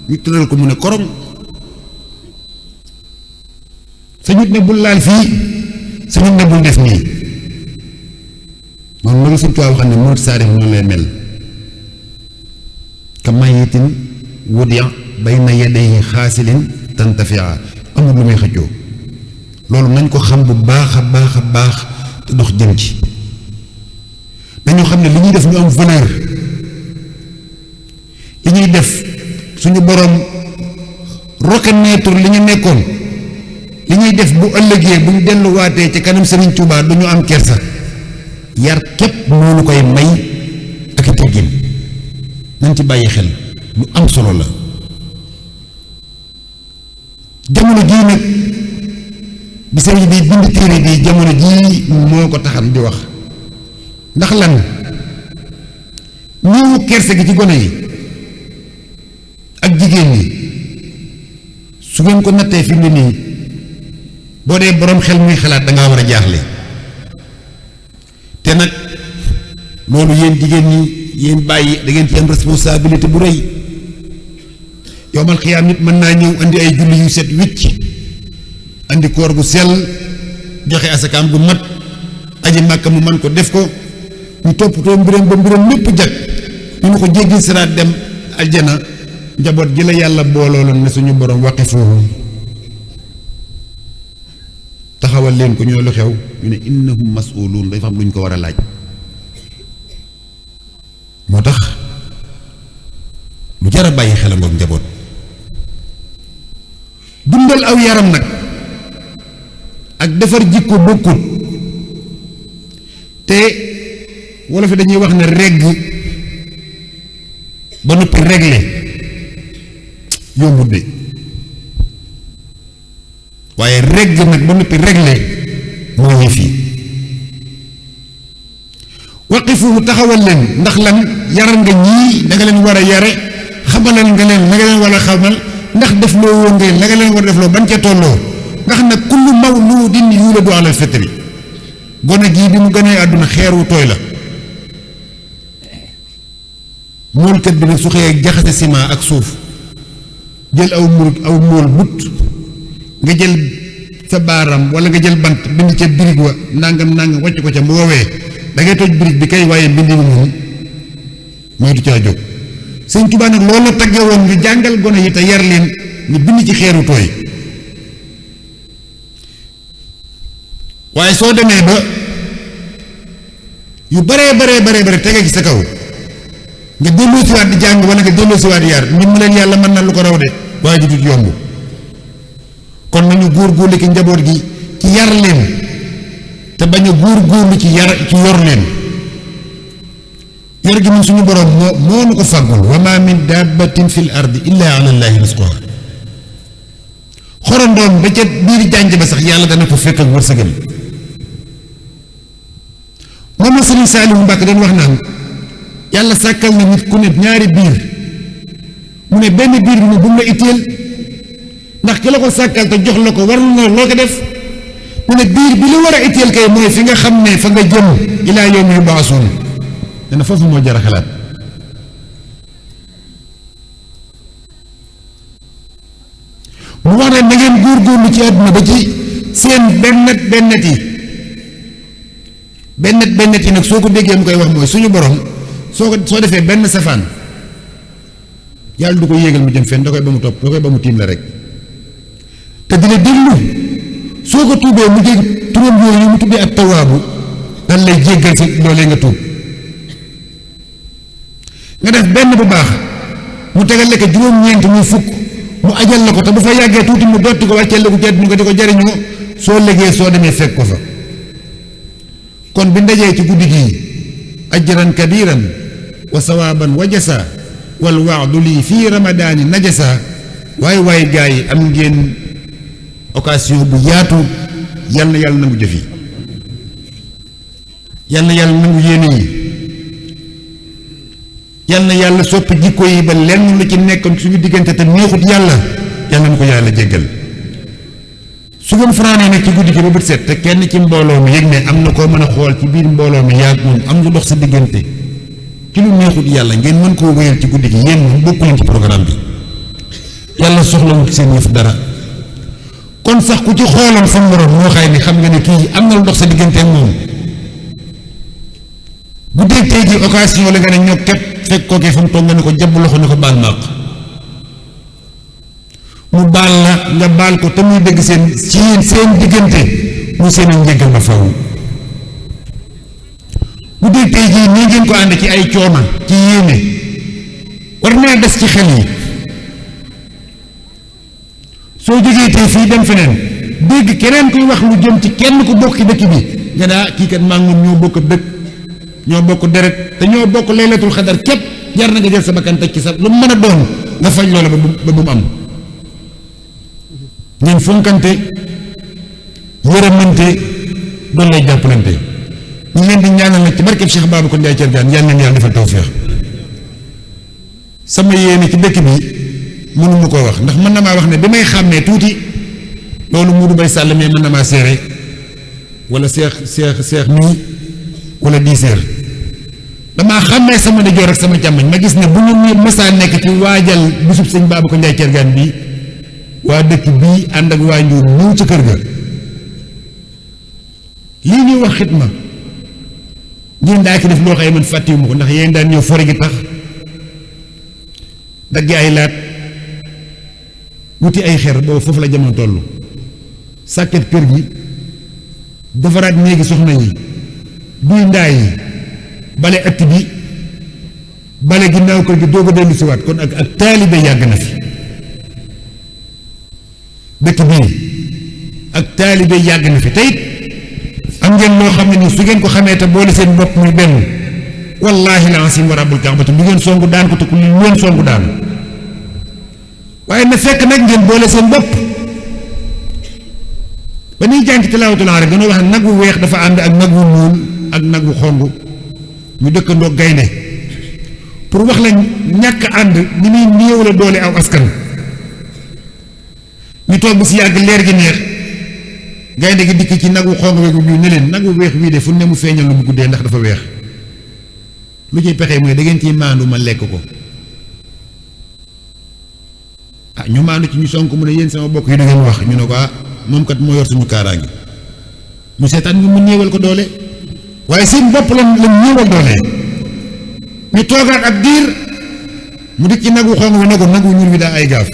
ñu tëral ko mu ne korong sañut ne bul laal fii sañut ne bul def nii moom loolu suñ tuwaa xam ne murit saarix noonu lay mel ka mayitin wudia bayna yadayhi xaasilin tantafia amul lu muy xëccoo loolu nañ ko xam bu baax a baax a baax te dox jëm ci dañu xam ne li ñuy def ñu am valeur li ñuy def suñu boroom reconnaître li ñu nekkoon li ñuy def bu ëllëgee bu ñu delluwaatee ci kanam Serigne Touba du ñu am kersa yar képp moo ñu koy may ak i teggin nañ ci bàyyi xel lu am solo la jamono jii nag bi sëriñ bi bind téere bi jamono jii moo ko taxam di wax ndax lan ñëwu kersa gi ci gone yi ak jigéen ñi su ngeen ko nattee fi mu ne nii boo dee boroom xel muy xalaat dangaa war a jaaxle te nag loolu yéen jigéen ñi yéen bàyyi da ngeen ci am responsabilité bu rëy yowmal xiyaam nit mën naa ñëw andi ay julli yu set wicc andi koor gu sell joxe asakaam gu mat aji màkka mu man ko def ko ñu toppatoo mbiram ba mbiram lépp jag ñu ma ko jéggi siraat dem aljana njaboot gi la yàlla boolooloon ne suñu borom waqifuhum taxawal leen ko ñu ne lu xew ñu ne innahum mas'uluun dafa am lu ñu ko war a laaj moo tax lu jar a bàyyi xel ngoog njaboot dundal aw yaram nag ak defar jikko bokkut te wala fi dañuy wax ne regg ba noppi réglé yombut de waaye regg nag ba noppi réglé moo ngi fii waqifuhu taxawal leen ndax lan yaral nga ñii da nga leen war a yare xamalal nga leen la nga leen war a xamal ndax def loo woon nga la nga leen war a def loo ban ca tolloo ndax nag kullu mawludin yuladu alal fitri gone gii bi mu gënee àdduna xeer wu tooy la moolkat bi nag su xëyee jaxase ciment ak suuf jël aw mool but nga jël sa baaram wala nga jël bant bind ca birig wa nangam wàcc ko ca mu woowee da ngay toj birig bi kay waaye mbind mi moom moytu caa jóg Sëñ Tuubaa nag loolu la tagge woon ñu jàngal gone yi te yar leen ñu bind ci xeeru tooy waaye soo demee ba yu bare tege ci sa kaw nga delloo siwaat di jàng wala nga delloo siwaat yar ndimbaleen yàlla mën na lu ko raw de waaye du dut yomb kon nañu góorgóorlu ci njaboot gi ci yar leen te bañ a góorgóorlu ci yor leen yor gi moom suñu borom moo nu ko fàggul wa ma min dabbatin fil ardi illa ala llahi rizquha xorondoom ba ca biir jànj ba sax yàlla dana ko fekk ak wërsëgam moom la Sëriñ Saaliwu Mbàkke doon wax naan yàlla sàkkal na nit ku ne ñaari biir mu ne benn biir bi ne bu mu la itteel ndax ki la ko sàkkal te jox la ko warul na loo ko def mu ne biir bi la war a itteel kay mooy fi nga xam ne fa nga jëm ilaa yawmi yub'asuun dana foofu moo jar a xalaat mu wax ne na ngeen góorgóorlu ci àdduna ba ci seen bennet yi nag soo ko déggee mu koy wax mooy suñu borom soo defee benn safaan yàlla du ko yéegal mu jëm fenn da koy ba mu topp da koy ba mu tiim la rek te dina déglu soo ko tuubee mu jég turam yooyu mu tuddee ak tawaabu dan lay jéggal si loolee nga tuub nga def benn bu baax mu tegal la ko juróom-ñeent muy fukk mu ajal la ko te bu fa yàggee tuuti mu dotti ko wàcceel la ko jedd mu nga di ko jariñoo soo légee soo demee fekk ko fa kon bi ndajee ci guddi gii ajran kabiran wa sawaaban wa jasa wal waadu lii fii ramadaani najasa waaye gaa yi am ngeen occasion bu yaatu yal na yàlla nangu jëf yi yal na yàlla nangu yéene yi yal na yàlla soppi jikko yi ba lenn lu ci nekkoon suñu diggante te neexut yàlla yal na ko yàlla jéggal su ngeen fanaanee nag ci guddi gi ba bët set te kenn ci mbooloo mi yëg ne am na koo mën a xool ci biir mbooloo mi yaag moom am lu dox sa diggante ci lu neexut yàlla ngeen mën koo wéyal ci guddi gi yéen moom bokku leen ci programme bi yàlla soxlawul ci seen yëf dara kon sax ku ci xooloon sa morom moo xay ni xam nga ne kii am na lu dox sa diggante ak moom bu dee tey jii occasion la nga ne ñoo képp fekk kookee fa mu toog nga ne ko jàpp loxo ne ko baal maaq mu baal la nga baal ko te muy dëgg seen diggante mu seen njëggal ba faw bu dee tey jii nii ngeen ko ànd ci ay coona ci yéene war naa des ci xel yi soo jógee tey fii dem feneen dégg keneen kuy wax lu jëm ci kenn ku bokk ci dëkk bi nga daa kii kat maa ngi moom ñoo bokk dëkk ñoo bokk deret te ñoo bokk laylatul xadar képp jar na nga jël sa bakkan teg ci sa lu mu mën a doon nga faj loola ba bu mu am ngeen fonkante yërëmante doon lay jàppalante ñu leen di ñaanal nag ci barkeb Cheikh Babacar Ndiaye Thiergane yal na yàlla defal tawfeex sama yéene ci dëkk bi mënuma koo wax ndax mën na maa wax ne bi may xàmmee tuuti loolu Modou Bay Sall mais mën na maa seere wala seex mii wala 10 heures damaa xàmmee sama ndijoor ak sama càmmoñ ma gis ne bu ñu mësaa nekk ci waajal bisub sëñ Babacar Ndiaye Thiergane bi waa dëkk bii ànd ak waa Njuur ñëw ca kër ga lii ñuy wax xitma ngeen daa ki def loo xëy man fàttiwuma ko ndax yéen daan ñëw fore gi tax dagg ay laat wuti ay xer boobu foofu la jamono toll sàkket kër gi defaraat néegi soxna yi duy ndaay yi bale ëtt bi bale ginnaaw kër gi doog a dellu siwaat kon ak taalibe yàgg na fi dëkk bii ak taalibe yàgg na fi teyit am ngeen loo xam ne ni su ngeen ko xamee te boole seen bopp muy benn wallaahi la asim wa rabbul kaabati lu ngeen songu daan ko te ku lu ngeen songu daan waaye na fekk nag ngeen boole seen bopp ba ñuy jàng ci tilaawatul arab dañoo wax ne nag wu weex dafa ànd ak nag wu ñuul ak nag wu xong ñu dëkkandoo gaynde pour wax la ñàkk ànd ni muy néew la doole aw askan ñu toog bi si yàgg leer gi neex gaynde gi dikk ci nag wu xong weegu bii ne leen nag wu weex wii de fu ne mu feeñal lu mu guddee ndax dafa weex lu ciy pexe mooy da ngeen ciy maandu ma lekk ko ah ñu maandu ci ñu sonk mu ne yéen sama bokk yi da ngeen wax ñu ne ko ah moom kat moo yor suñu kaaraange mu seetaan nga mu néewal ko doole waaye seen bopp la néewal doole ñu toogaat ab diir mu dikk ci nag wu xong wi ne ko nag wu ñuul wi daa ay gaaf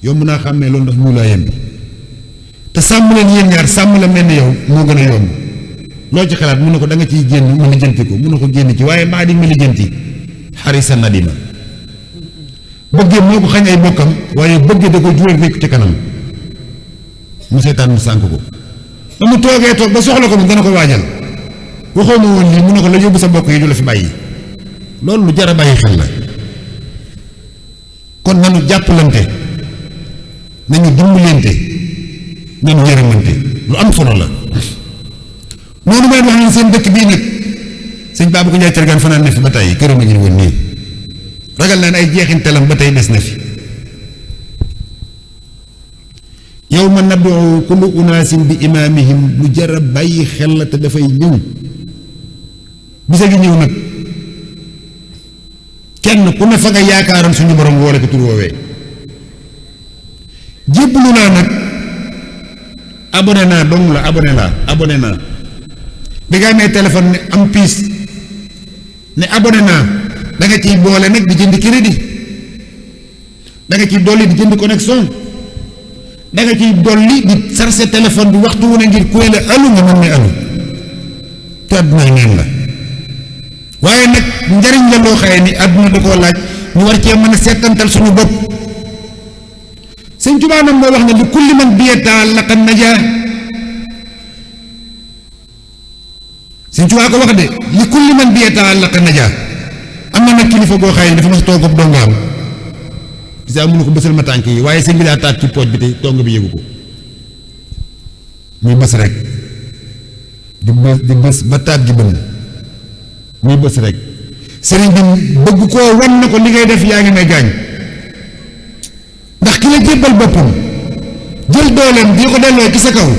yomb naa xàmmee loolu ndax ñu laa yem bi te sàmm leen yéen ñaar sàmm la mel ni yow moo gën a yomb loo ci xalaat mun na ko da nga ciy génn mu lijjanti ko mun na ko génn ci waaye maa di ma lijjanti xarisa nadima bëggee moo ko xañ ay bokkam waaye bëggee da ko jural nekk ci kanam mu seetaan mu sànk ko ba mu toogee toog ba soxla ko moom dana ko waajal waxoo ma woon lii mun na ko la yóbbu sa bokk yi du la fi bàyyi loolu lu jar a bàyyi xel la kon nanu jàppalante nañu dimbalante nañu yërëmante lu am solo la noonu may wax ne seen dëkk bii nag sëñ Babacar Ndiaye Thiergane fanaan na fi ba tey këram a ngi woon nii ragal naa ne ay jeexintalam ba tey des na fi yawma nad'u kullu unaasin bi imaamihim lu jar a bàyyi xel la te dafay ñëw bisa gi ñëw nag kenn ku ne fa nga yaakaaroon suñu borom woole ko tur woowee jébbalu naa nag abonné naa dong la abonné naa bi nga amee téléphone ne am piis ne abonné naa da nga ciy boole nag di jënd crédit da nga ciy dolli di jënd connexion da nga ciy dolli di chargé téléphone bi waxtu wu ne ngir kuy la alu nga mën ne alu te àdduna neen la waaye nag njariñ la loo xaye ni àdduna da koo laaj ñu war cee mën a seetantal suñu bopp sëñ Tuubaa nag moo wax ne li kulli man bi ta'allaqa najaa Sëñ Tuubaa ko wax de li kulli man bi yata'allaqa najaa. am na nag kilifa goo xaye dafa mas toog ak dongaam bisa mënu ko bësal ma tànk yi waaye sëñ bi daa taat ci pooj bi te dong bi yëgu ko muy bës rek di bës ba taat gi bënn muy bës rek sëriñ bi bëgg koo wan na ko li ngay def yaa ngi may gaañ ndax ki la jébbal boppam jël dooleem di ko delloo ci sa kaw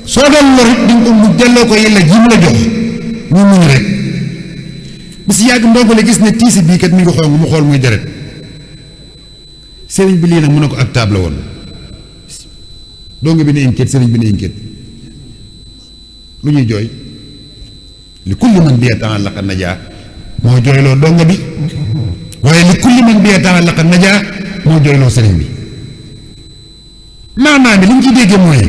soo doon lor it di nga ko mu delloo ko yàlla ji mu la jox muy muñ rek bi si yàgg ndongo la gis ne tiisi bii kat mi ngi xong mu xool muy deret sëriñ bi lii nag mu ne ko ak taab la woon dongo bi ne inquiète sëriñ bi ne inquiète lu ñuy jooy li kulli man bi yata'allaqa najaa moo jooyloo dongo bi waaye li kulli man bi yata'allaqa najaa moo jooyloo sëriñ bi maanaam bi li ñu ciy déggee mooy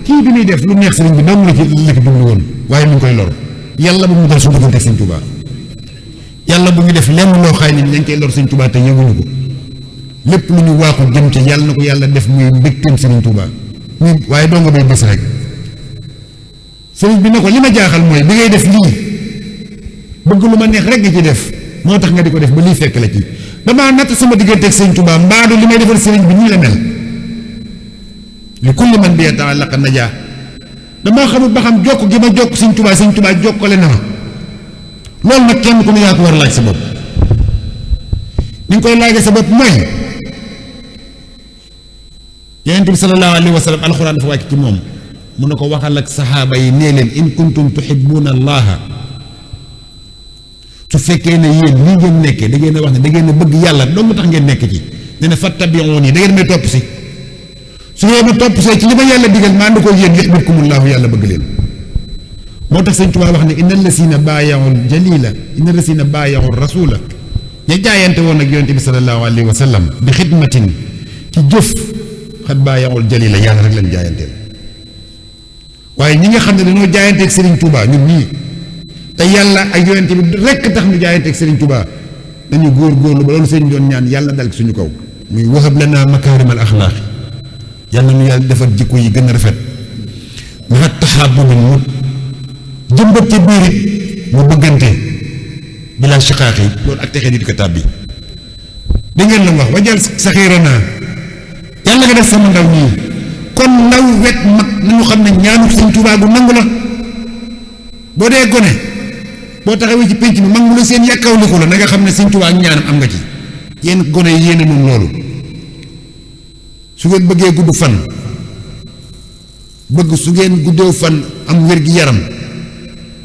kii bi muy def lu neex sëriñ bi dong la ci li ko jublu woon waaye mu ngi koy lor yàlla bu mu dal suñu diggante ak sëñ Tuubaa yàlla bu ñu def lenn loo xaay ni dañ koy lor sëñ Tuubaa te yëguñu ko lépp lu ñu waaxu jëm ca yàlla na ko yàlla def muy mbégteem sëriñ Tuubaa muy waaye dongo bay bés rek sëriñ bi ne ko li ma jaaxal mooy bi ngay def lii bëgg lu ma neex rek nga ci def moo tax nga di ko def ba lii fekk la ci damaa natt sama diggante ak sëñ Tuubaa mbaadu li may defal sëriñ bi nii la mel li kulli man bi yata'allaqa najaa damaa xamul ba xam jokk gi ma jokk sëñ Tuubaa jokkale na ma loolu nag kenn ku ne yaa ko war a laaj sa bopp ni nga koy laajee sa bopp mooy yonent bi sallallahu alayhi wa sallam alxuraan dafa wàcc ci moom mu ne ko waxal ak saxaaba yi nee leen in kuntum tuhibbuuna allaha su fekkee ne yéen lii ngeen nekkee da ngeen a wax ne da ngeen a bëgg yàlla dong tax ngeen nekk ci ne ne fattabi'uuni da ngeen may topp si su ngeen ma topp see ci li ma yàlla digal ma ànd ko yéen yuhbibkumullaahu yàlla bëgg leen moo tax sëñ Tuubaa wax ne inna lasina baayaxul jalila inna lasina baayaxul rasula ña jaayante woon ak yonent bi sallallahu alayhi wa sallam bi xidmatin ci jëf xat baayaxul jalila yàlla rek leen jaayanteel waaye ñi nga xam ne dañoo jaayanteeg Serigne Touba ñun ñii te yàlla ak yonent bi rekk tax ñu jaayanteeg Serigne Touba dañu góor-góorlu ba loolu sëñ doon ñaan yàlla dal suñu kaw muy wahab lanaa makaarimal axlaaq yàlla nu yàlla defar jikko yi gën a rafet ma taxaabumin mu jëmbat ci biir it mu bëggante bilaa shiqaaq yi loolu ak texee di ko tàbbi da ngeen la wax wajal saxiiranaa yàlla nga def sama ndaw ñii kon ndaw wet mag nañu xam ne ñaanu sëñ Tuubaa gu nangu la boo dee gone boo taxawee ci pénc mi mag mu la seen yàkkawliku la na nga xam ne sëñ Tuubaa ak ñaanam am nga ci yéen gone yi yéene moom loolu su ngeen bëggee gudd fan bëgg su ngeen guddeew fan am wér-gi-yaram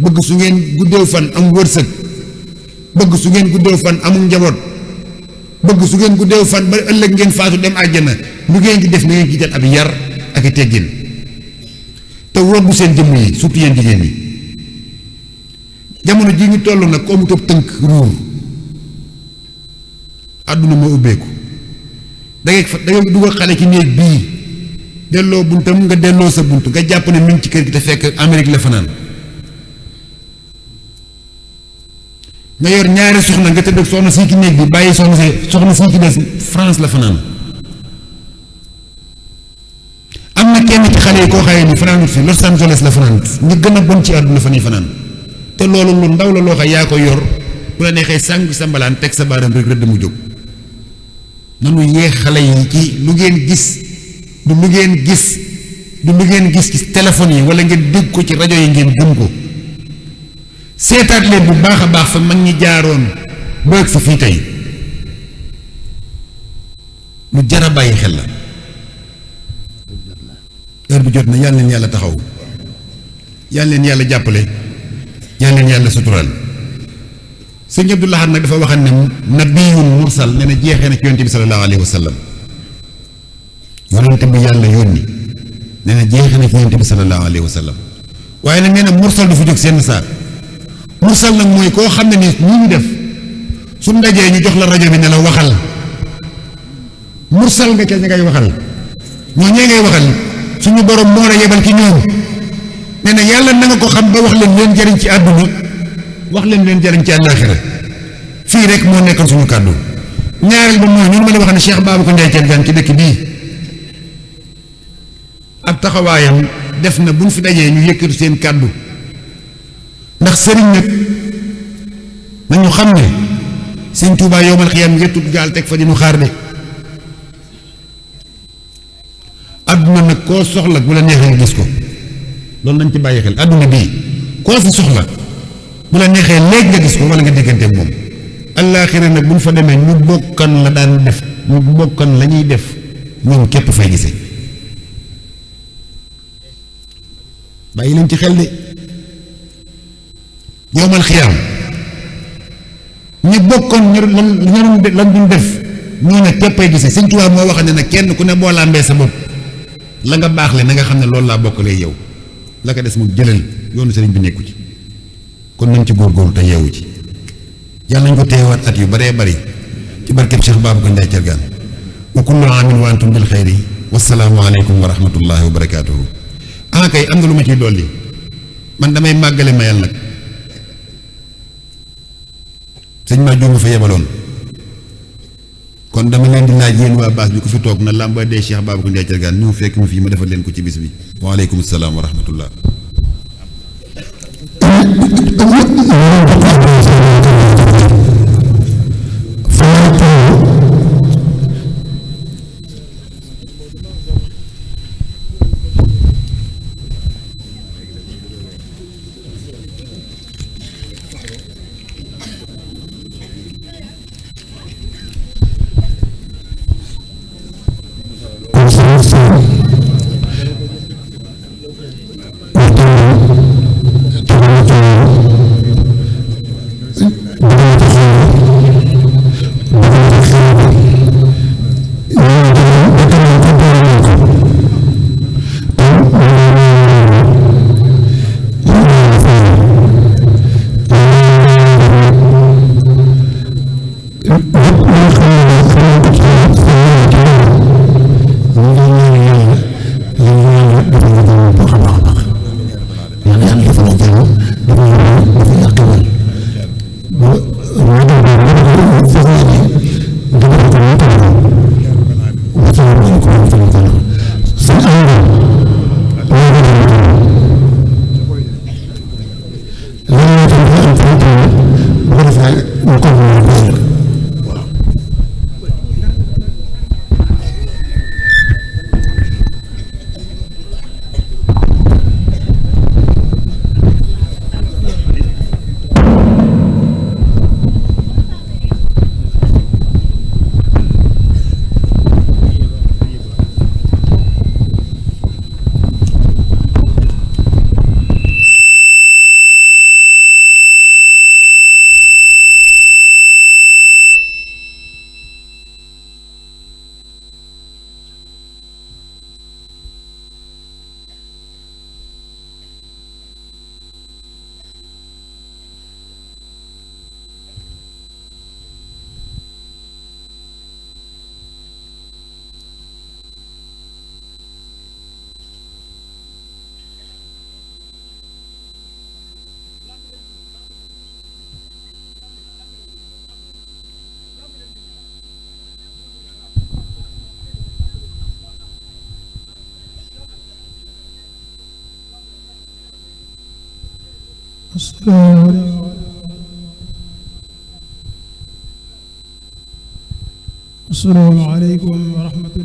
bëgg su ngeen guddeew fan am wërsëg bëgg su ngeen guddeew fan amul njaboot bëgg su ngeen guddeew fan ba ëllëg ngeen faatu dem àjjana lu ngeen di def na ngeen jiital ab yar ak i teggin te woddu seen jëmm yi surtout yéen jigéen ñi jamono ji ñu toll nag ko amut ab tënk ruur àdduna moo ubbeeku da ngay dugal xale ci néeg bii delloo buntam nga delloo sa bunt nga jàpp ne mi ngi ci kër gi te fekk Amérique la fanaan nga yor ñaari soxna nga tëdd ak soxna sii ci néeg bi bàyyi soxna sii ci des France la fanaan am na kenn ci xale yi koo xaye ni fanaanut fi Los Angeles la fanaan ñu gën a bon ci àdduna fa ñuy fanaan te loolu lu ndaw la loo xam yaa ko yor bu la neexee sàng sa mbalaan teg sa baaram rek rëdd mu jóg nanu yee xale yi ci lu ngeen gis du lu ngeen gis ci téléphone yi wala ngeen dégg ko ci rajo yi ngeen gëm ko seetaat leen bu baax a baax fa mag ñi jaaroon bëgg sa fii tey lu jar a bàyyi xel la heure bi jot na yàlla leen yàlla taxaw yàlla leen yàlla jàppale yàlla leen yàlla suturaal sëñ Abdou Lahad nag dafa waxal ne nabiyun mursal nee na jeexee na ci yonent bi sallallahu alayhi wa sallam yonent bi yàlla yónni nee na jeexee na ci yonent bi sallallahu alayhi wa sallam waaye nag nee na mursal du fa jóg seen saa mursal nag mooy koo xam ne ni ñi ñu def su ndajee ñu jox la rajo bi ne la waxal mursal nga ca ña ngay waxal ñoo ñee ngay waxal suñu borom moo la yebal ci ñoom nee na yàlla na nga ko xam ba wax leen jariñ ci àdduna wax leen jariñ ci àllaaxira fii rek moo nekkoon suñu kàddu ñaareel ba mooy ñun ma la wax ne Cheikh Babacar Ndiaye Thiergane ci dëkk bii ab taxawaayam def na buñ fi dajee ñu yëkkatu seen kàddu ndax sëriñ nag nañu xam ne sëñ Tuubaa yowmal xiyaam yettut gaal teg fa di nu xaar de àdduna nag koo soxla bu la neexee nga gis ko loolu nañ ci bàyyi xel àdduna bii koo fi soxla bu la neexee léegi nga gis ko wala nga digganteeg moom allaaxira nag bu ñu fa demee ñu bokkan la daan def ñu bokkan la ñuy def ñoom képp fay gisee bàyyi leen ci xel de yowmal xiyaam ñi bokkoon lan duñ def ñoo ne képpay gisee Sëñ Tuubaa moo wax ne nag kenn ku ne boo làmbee sa bopp la nga baax le na nga xam ne loolu laa bokkalee yow la ko des moom jëlal yoonu sëriñ bi nekku ci kon nañ ci góorgóorlu te yeewu ci yàlla nañ ko teewaat at yu baree bari ci barkeb Cheikh Babacar Ndiaye Thiergane wa kullu aamin wa antum bil xayri wassalaamu aleykum wa rahmatullahi wa barakaatuhu kay am nga lu ma ciy dolli man damay màggale mayal nag sëñ ma jóoma fa yebaloon kon dama leen di laaj yéen waa baas bi ku fi toog na làmba dee Cheikh Babacar Ndiaye Thiergane ñu fekk mu fii ma defal leen ko ci bis bi waaleykum salaam wa rahmatullah assalaamu aleykum wa rahmatullaah